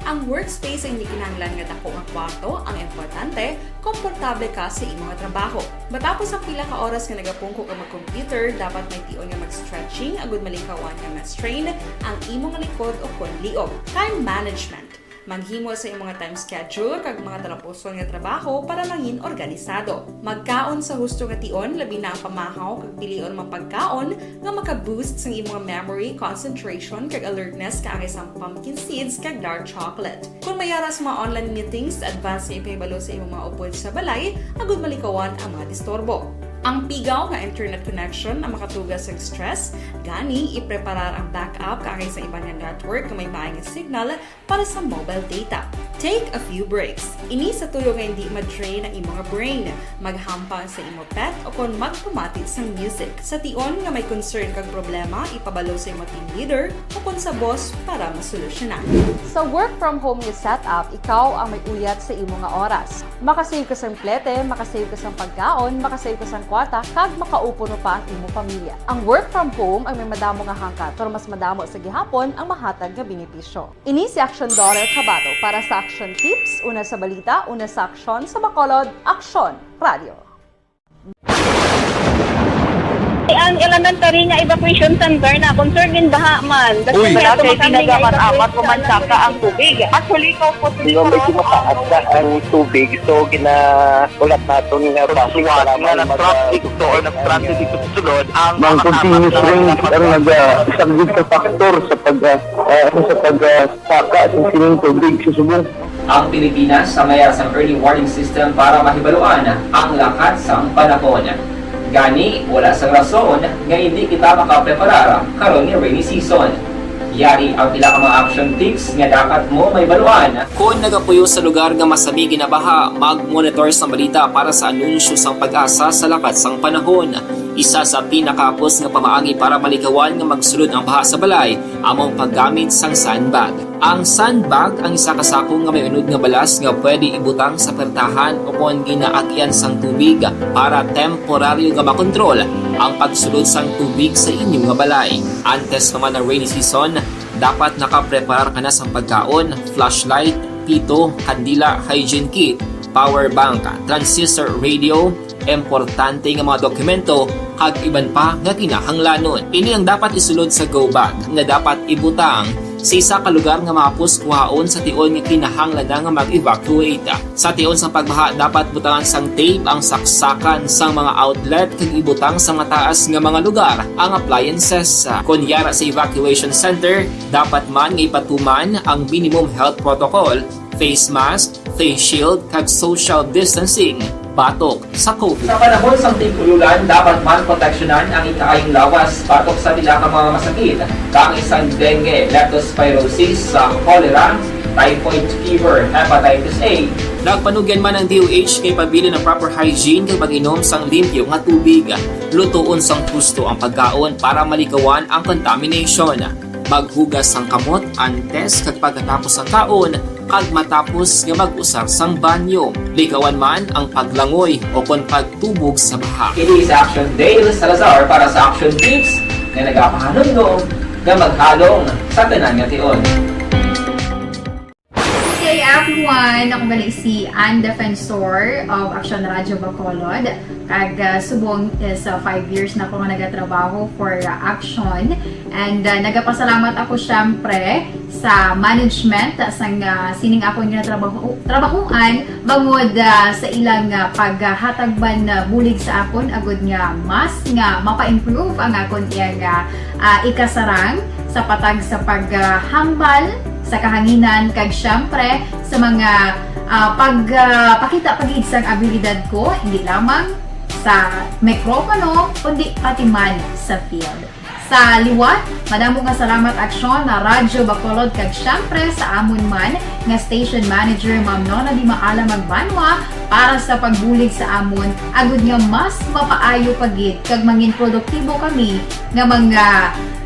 Ang workspace ay hindi kinahanglan nga dako nga kwarto, ang importante, komportable ka sa imo nga trabaho. Matapos ang pila ka oras nga nagapungko ka mag-computer, dapat may tion nga mag-stretching agud malikawan nga ma-strain ang imo nga likod o kon liog. Time management. Maghimo sa imo nga time schedule kag mga talapuson nga trabaho para mangin organisado. Magkaon sa husto nga tion, labi na ang pamahaw kag pilion mga pagkaon nga maka-boost sang imo nga memory, concentration, kag alertness kaangay sang pumpkin seeds kag dark chocolate. Kon may ara sa mga online meetings, advance nga ipahibalo sa imo mga upod sa balay agud malikawan ang mga disturbo. Ang pigaw nga internet connection ang makatuga sa stress, gani ipreparar ang backup kaangay sa iban nga network nga may maay nga signal para sa mobile data. Take a few breaks. Ini sa tuyo nga hindi ma-drain ang imo nga brain. Maghampang sa imo pet o kon magpamati sang music. Sa tion nga may concern kag problema, ipabalo sa imo team leader o kon sa boss para masolusyonan. Sa work from home nga setup, ikaw ang may uyat sa imo nga oras. Makasave ka sang plete, makasave ka sang pagkaon, makasave ka sang kwarta, kag makaupo pa ang imo pamilya. Ang work from home ang may madamo nga hangkat, pero mas madamo sa gihapon ang mahatag nga benepisyo. Ini si Action Daughter Kabato para sa Action Tips, una sa balita, una sa aksyon, sa Bacolod, Aksyon Radio. Ang elementary nga evacuation center na concerned in baha man. Uy. Wala kay ginagamit-amat ko man saka ang tubig. Actually, ko po. Di ba, medyo mataas na ang tubig, so gina-, ulat naton nga traffic, nga mag-, nag-traffic to or nag-transit dito sa sulod, ang mga continuous rain ang nag-, ah, isang big factor sa pag, ah, ah, sa pag, ah, saka sa sining tubig sa subong. Ang Pilipinas sa mayara sang early warning system para mahibaluan ang lakat sang panahon. Gani, wala sang rason nga hindi kita makapreparar karon nga rainy season. Yari ang pila ka mga action tips nga dapat mo mahibaluan. Kon nagapuyo sa lugar nga masami ginabaha, mag-monitor sa balita para sa anunsyo sang PAGASA sa lakat sang panahon. Isa sa pinakahapos nga pamaagi para malikawan nga magsulod ang baha sa balay amo ang paggamit sang sandbag. Ang sandbag ang isa ka sako nga may unod nga balas nga pwede ibutang sa pertahan o kon ginaagian sang tubig para temporaryo nga makontrol ang pagsulod sang tubig sa inyo nga balay. Antes pa man ang rainy season, dapat nakapreparar ka na sang pagkaon, flashlight, pito, kandila, hygiene kit, power bank, transistor radio, importante nga mga dokumento, kag iban pa nga kinahanglanon. Ini ang dapat isulod sa go bag nga dapat ibutang sa isa ka lugar nga mahapos kuhaon sa tion nga kinahanglan na nga mag-evacuate. Sa tion sang pagbaha, dapat butangan sang tape ang saksakan sang mga outlet kag ibutang sa mataas nga mga lugar ang appliances. Kon yara sa evacuation center, dapat man nga ipatuman ang minimum health protocol, face mask, face shield, kag social distancing batok sa COVID. Sa panahon sang tig-ululan, dapat man proteksyonan ang ikaayong lawas batok sa pila ka mga masakit, kaangay sang dengue, leptospirosis, sa cholera, typhoid fever, hepatitis A. Nagpanugyan man ang D O H nga ipabilin ang proper hygiene kag pag-inom sang limpyo nga tubig. Lutoon sang husto ang pagkaon para malikawan ang contamination. Maghugas sang kamot antes kag pagkatapos sang kaon, kag matapos nga mag-usar sang banyo. Likawan man ang paglangoy o kon pagtubog sa baha. Kini si Action Dale Salazar para sa Action Tips nga nagapahanumdom nga maghalong sa tanan nga tion. Hey everyone! Ako gali si Ann Defensor of Action Radio Bacolod. Kag, ah, subong is, ah, five years na ako nga nagatrabaho for, ah, Action. And, ah, nagapasalamat ako, syempre, sa management, ah, sang, ah, sining akon nga trabaho, trabahuan, bangod, ah, sa ilang, ah, paghatag man, ah, bulig sa akon, agud nga mas nga mapa-improve ang akon iyang, ah, ah, ikasarang sa patag sa paghambal sa kahanginan, kag, syempre, sa mga, ah, pag, ah, pakita pa gid sang abilidad ko, hindi lamang sa mikropono, kundi pati man sa field. Sa liwat, madamo nga salamat, Aksyon, na Radyo Bacolod, kag syempre sa amon man nga station manager, Ma'am Nona Di Maala Magbanwa, para sa pagbulig sa amon, agud nga mas mapaayo pa gid kag mangin produktibo kami nga mga,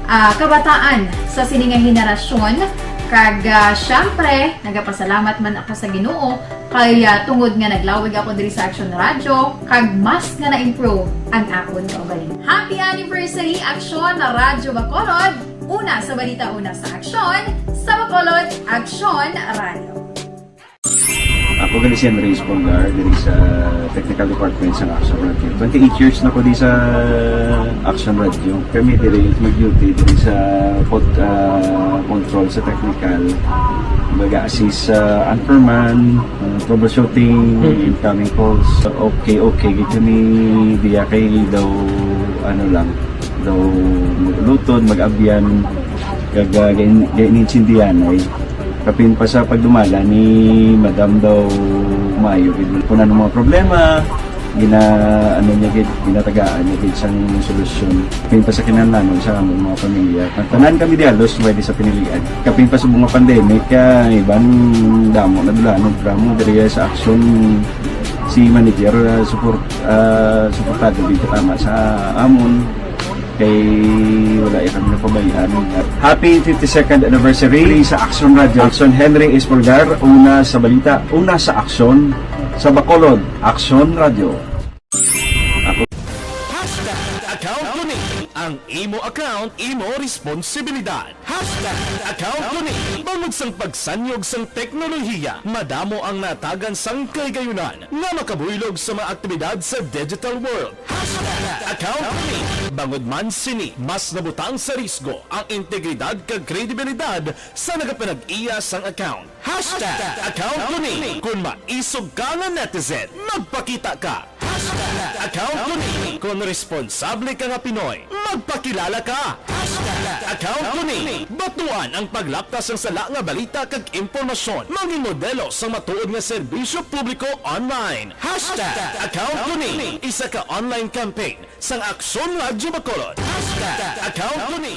ah, kabataan sa sini nga henerasyon. Kag, ah, syempre, nagapasalamat man ako sa Ginoo kay, ah, tungod nga naglawig ako diri sa Action Radio, kag mas nga na-improve ang akon kaugalingon. Happy anniversary, Action Radyo Bacolod! Una sa balita, una sa aksyon, sa Bacolod, Action Radio. Ako gali si Andres Polgar, diri sa Technical Department sa Action Radio. Twenty-eight years na ko di sa Action Radio. Kami diri mag-duty diri sa pod-, ah, control sa technical. Mag-assist sa anchorman, ah, troubleshooting, Mm. incoming calls. Okay, okay, gid kami diya kay daw, ano lang, daw mag-ulutod, mag-abyan, kag, ah, gain-, gainintindihan ay. Kapin pa sa pagdumala ni Madam daw maayo gid. Kung ano mga problema, gina-, ano niya gid, ginatagaan niya gid sang solusyon. Kapin pa sa kinahanglanon sa among mga pamilya. Ang tanan kami di halos pwede sa pinilian. Kapin pa sa mga pandemic, ah, iban damo na dulanon, drama diri sa aksyon si manager, ah, support, ah, suportado gid katama sa amon. Kay wala ya kami napabayaan. Happy fifty-second anniversary sa Action Radio. Action Henry Espolgar, una sa balita, una sa aksyon, sa Bacolod, Action Radio. Hashtag account ko ni. Ang imo account, imo responsibilidad. Hashtag account ko ni. Bangod sang pagsanyog sang teknolohiya, madamo ang natagan sang kahigayunan nga makabuylog sa mga aktibidad sa digital world. Hashtag account ko ni. Bangod man sini, mas nabutang sa risgo ang integridad kag kredibilidad sa nagapanag-iya sang account. Hashtag account ko ni. Kung maisog ka nga netizen, magpakita ka. Hashtag account ko ni. Kung responsable ka nga Pinoy, magpakilala ka. Hashtag account ko ni. Batuan ang paglapta sang sala nga balita kag impormasyon. Mangin modelo sang matuod nga serbisyo publiko online. Hashtag account ko ni. Isa ka online campaign sang Aksyon Radyo Bacolod. Hashtag account ko ni.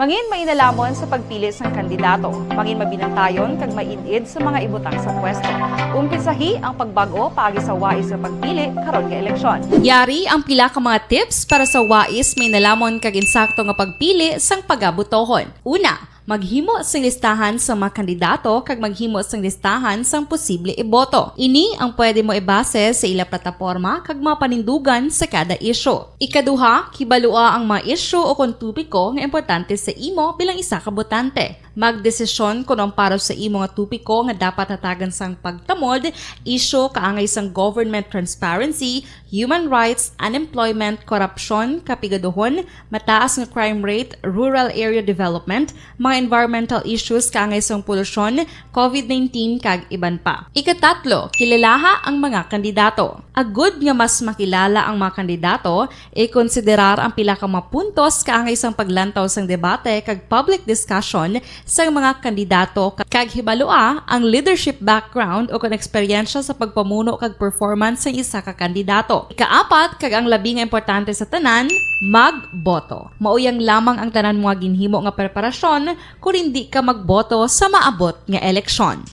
Mangin mainalamon sa pagpili sang kandidato. Mangin mabinantayon kag maid-id sa mga ibutang sa pwesto. Umpisahi ang pagbag-o paagi sa wais nga pagpili karon nga eleksyon. Yari ang pila ka mga tips para sa wais, mainalamon kag insakto nga pagpili sang pagabotohon. Una, maghimo sing listahan sa mga kandidato kag maghimo sing listahan sang posible iboto. Ini ang pwede mo ibase sa ila plataporma kag mga panindugan sa kada isyu. Ikaduha, kibalua ang mga isyu o kon topiko nga importante sa imo bilang isa ka botante. Magdesisyon kon ang para sa imo nga topiko nga dapat hatagan sang pagtamod, isyu kaangay sang government transparency, human rights, unemployment, korupsyon, kapigaduhon, mataas nga crime rate, rural area development, mga environmental issues kaangay sang polusyon, covid nineteen, kag iban pa. Ikatatlo, kilalaha ang mga kandidato. Agud nga mas makilala ang mga kandidato, ikonsiderar ang pila ka mga puntos kaangay sang paglantaw sang debate kag public discussion sang mga kandidato, ka-, kag hibalua ang leadership background o kon eksperyensya sa pagpamuno kag performance sang isa ka kandidato. Ikaapat, kag ang labi nga importante sa tanan, magboto. Mao yang lamang ang tanan mo nga ginhimo nga preparasyon kon hindi ka magboto sa maabot nga eleksyon.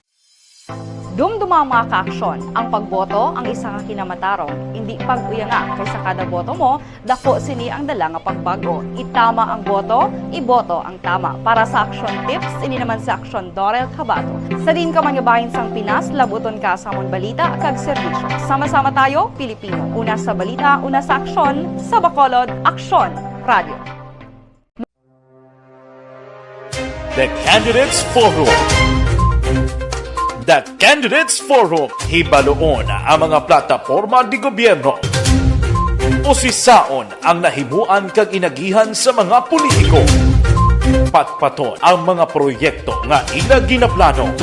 Dumduma ang mga kaaksyon. Ang pagboto ang isa ka kinamatarong. Indi pag-uyanga, kay sa kada boto mo, dako sini ang dala nga pagbag-o. Itama ang boto, iboto ang tama. Para sa Aksyon Tips, ini naman si Aksyon Dorel Cabato. Sa diin ka man nga bahin sang Pinas, labuton ka sa amon balita kag serbisyo. Sama-sama tayo, Pilipino. Una sa balita, una sa aksyon, sa Bacolod, Aksyon Radio. The Candidates Forum. The Candidates Forum, hibaluon ang mga plataporma di gobyerno. Usisaon ang nahimuan kag inagihan sa mga politiko. Patpaton ang mga proyekto nga ila ginaplano.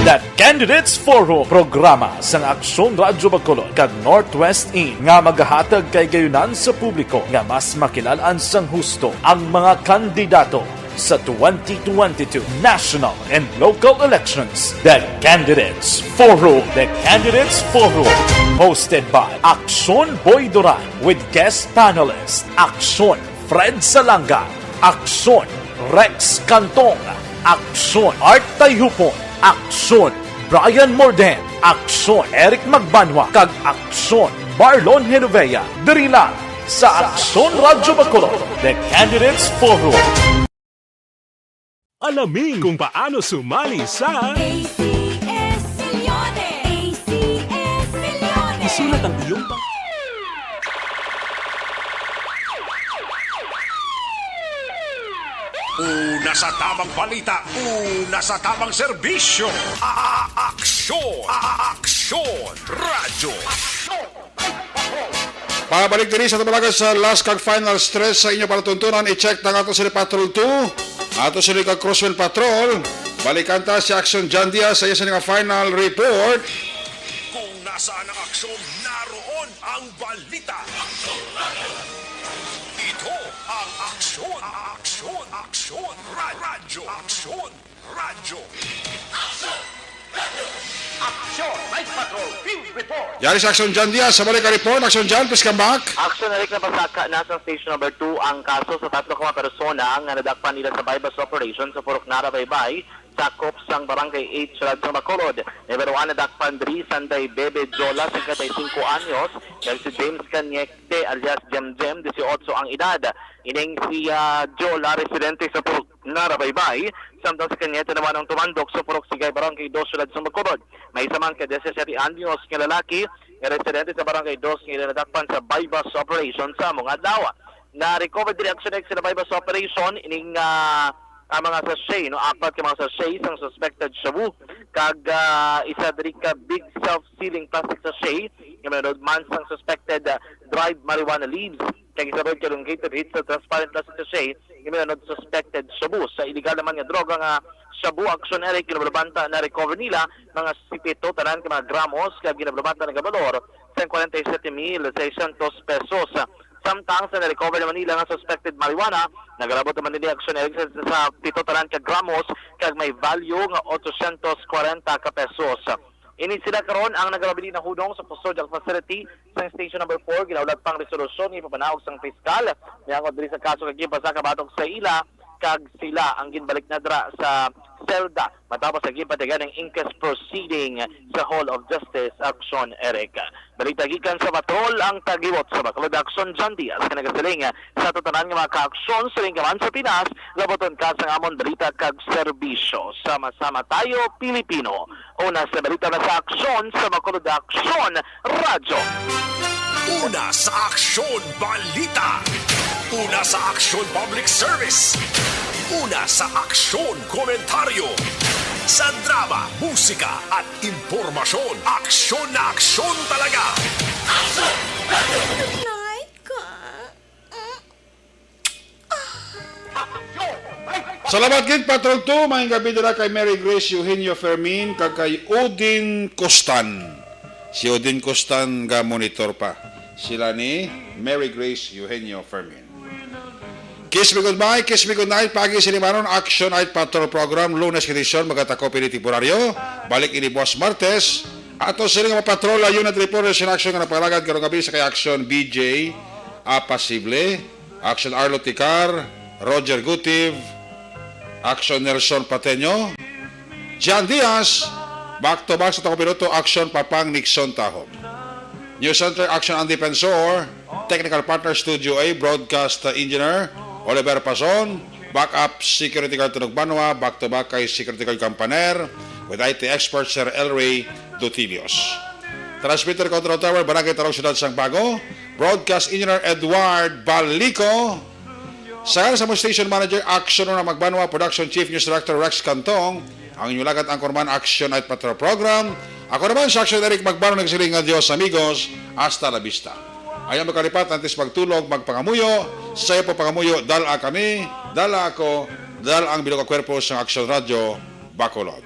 The Candidates Forum, programa sang Aksyon Radyo Bacolod kag Northwest In nga magahatag kay gayunan sa publiko nga mas makilal-an sang husto ang mga kandidato sa twenty twenty-two national and local elections. The Candidates Forum. The Candidates Forum, hosted by Aksyon Boy Duran with guest panelist Aksyon Fred Salanga, Aksyon Rex Cantong, Aksyon Art Tayhupon, Aksyon Brian Morden, Aksyon Eric Magbanwa, kag Aksyon Marlon Genovea. Diri lang sa Aksyon Radyo Bacolod, The Candidates Forum. Alamin kung paano sumali sa A C S Milyones! A C S Milyones! Isulat ang iyong pang- Una sa tamang balita, una sa tamang serbisyo. A-, a-, aksyon, a-, a-, aksyon, radyo. Aksyon! Pabalik diri sa tumalaga sa last kag final stretch sa inyo palatuntunan, i-check ang ato sini Patrol two, ato sini ka Crosswind Patrol. Balikan ta si Aksyon John Diaz sa iya sini nga final report. Kung nasaan ang aksyon, naroon ang balita. Ito ang aksyon, aksyon, aksyon, ra-, radyo, aksyon. Radyo. Aksyon! Night Patrol Field Report! Yari sa Aksyon John Diaz, sa balik ka report. Aksyon John, please come back. Aksyon, Eric, napasaka na sa station number two ang kaso sa tatlo ka mga persona nga nadakpan nila sa buy-bust operation sa Purok Nara, Baybay, sakop sang Barangay eight, Siyudad sang Bacolod. Nahibaluan nadakpan diri sanday Bebe Jola, singkwenta y singko anyos, kag si James Cañete alias Jem Jem, disiotso ang edad. Ining si, ah, Jola, residente sa Purok Nara, Baybay, samtang si Cañete naman ang tumandok sa Purok Sigay, Barangay Dos, Siyudad sang Bacolod. May isa man ka disisiete anyos nga lalaki nga residente sa Barangay Dos nga nadakpan sa buy-bust operation sa amo nga adlaw. Na-recover diri, Aksyon X, sa buy-bust operation ining, ah, ang mga sachet, no, apat ka mga sachet sang suspected shabu, kag, ah, isa diri ka big self-sealing plastic sachet nga may man sang suspected, ah, dried marijuana leaves, kag isa ka elongated heat-sealed transparent plastic sachet nga may suspected shabu. Sa illegal naman nga droga nga shabu, Aksyon Eric, ginabalubanta na-recover nila mga sipito tanan ka mga gramos, kag ginabalubanta nagabalor sang kwarenta y siyete mil seiscientos pesos. Samtang sa na-recover naman nila nga suspected marijuana, nagalabot naman nila, Aksyon Eric, sa, sa pito tanan ka gramos, kag may value nga otso syentos kwarenta ka pesos. Ini sila karon ang nagalabili na hunong sa custodial facility sang Station Number Four. Ginaulat pang resolusyon nga ipapanaog sang piskal. Miangot diri sa kaso kag ginpasaka batok sa ila kag sila ang ginbalik na dira sa selda matapos ang ginpatigayan ng inquest proceeding sa Hall of Justice, Aksyon, Eric. Balita gikan sa Patrol, ang tagibot sa Bacolod Aksyon, John Diaz, nga nagasiling sa tanan nga mga kaaksyon sa linggaman sa Pinas, labuton ka sang amon balita kag serbisyo. Sama-sama tayo, Pilipino. Una sa balita na sa aksyon sa Bacolod Aksyon Radyo. Una sa aksyon balita. Una sa aksyon public service. Una sa aksyon komentaryo. Sa drama, musika at impormasyon, aksyon na aksyon talaga. Night ka. Salamat gid, Patrol two. Maayong gabi dira kay Mary Grace Eugenio Fermin kag kay Odin Costan. Si Odin Costan ga monitor pa. Sila ni Mary Grace Eugenio Fermin. Kiss me goodbye, kiss me goodnight. Pagi sini maron, Action Night Patrol Program, Lunes edisyon, magatakop ini temporaryo. Balik ini buwas Martes. Ato sini nga mga patrol, ayun ang reporters in action nga napalagad karong gabi sa kay Action B J Apasible, Action Arlo Ticar, Roger Gutiv, Action Nelson Pateño, John Diaz, back to back sa tangko piloto, Action Papang Nixon Tahom. News Center, Action Andy Pensor, Technical Partner Studio A, Broadcast Engineer Oliver Pason, Backup Security Guard Tunog Banwa, back to back kay Security Guard Campaner, with I T Expert Sir Elray Dutilios. Transmitter Control Tower, Barangay Tarong, Siyudad sang Bago, Broadcast Engineer Edward Balico, sa ngalan sa among Station Manager, Action Una Magbanwa, Production Chief, News Director Rex Cantong, ang inyong lagad anchorman, Action Night Patrol Program. Ako naman si Action Eric Magbanwa, nagsiling nga Dios amigos, hasta la vista. Ayaw makalipat, antes magtulog, magpangamuyo, sa iyo po pangamuyo, dala kami, dala ako, dala ang bilog nga kwerpo sa Action Radio Bacolod.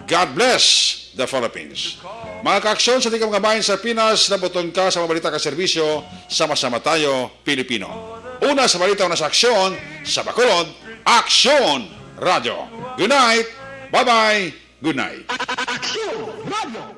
God bless the Philippines. Mga kaaksyon sa tingkang mga bahin sa Pinas, nabuton ka sa mga balita ka serbisyo, sama-sama tayo, Pilipino. Una sa balita, una sa aksyon, sa Bacolod, Aksyon Radyo. Good night. Bye-bye. Good night. Aksyon Radyo.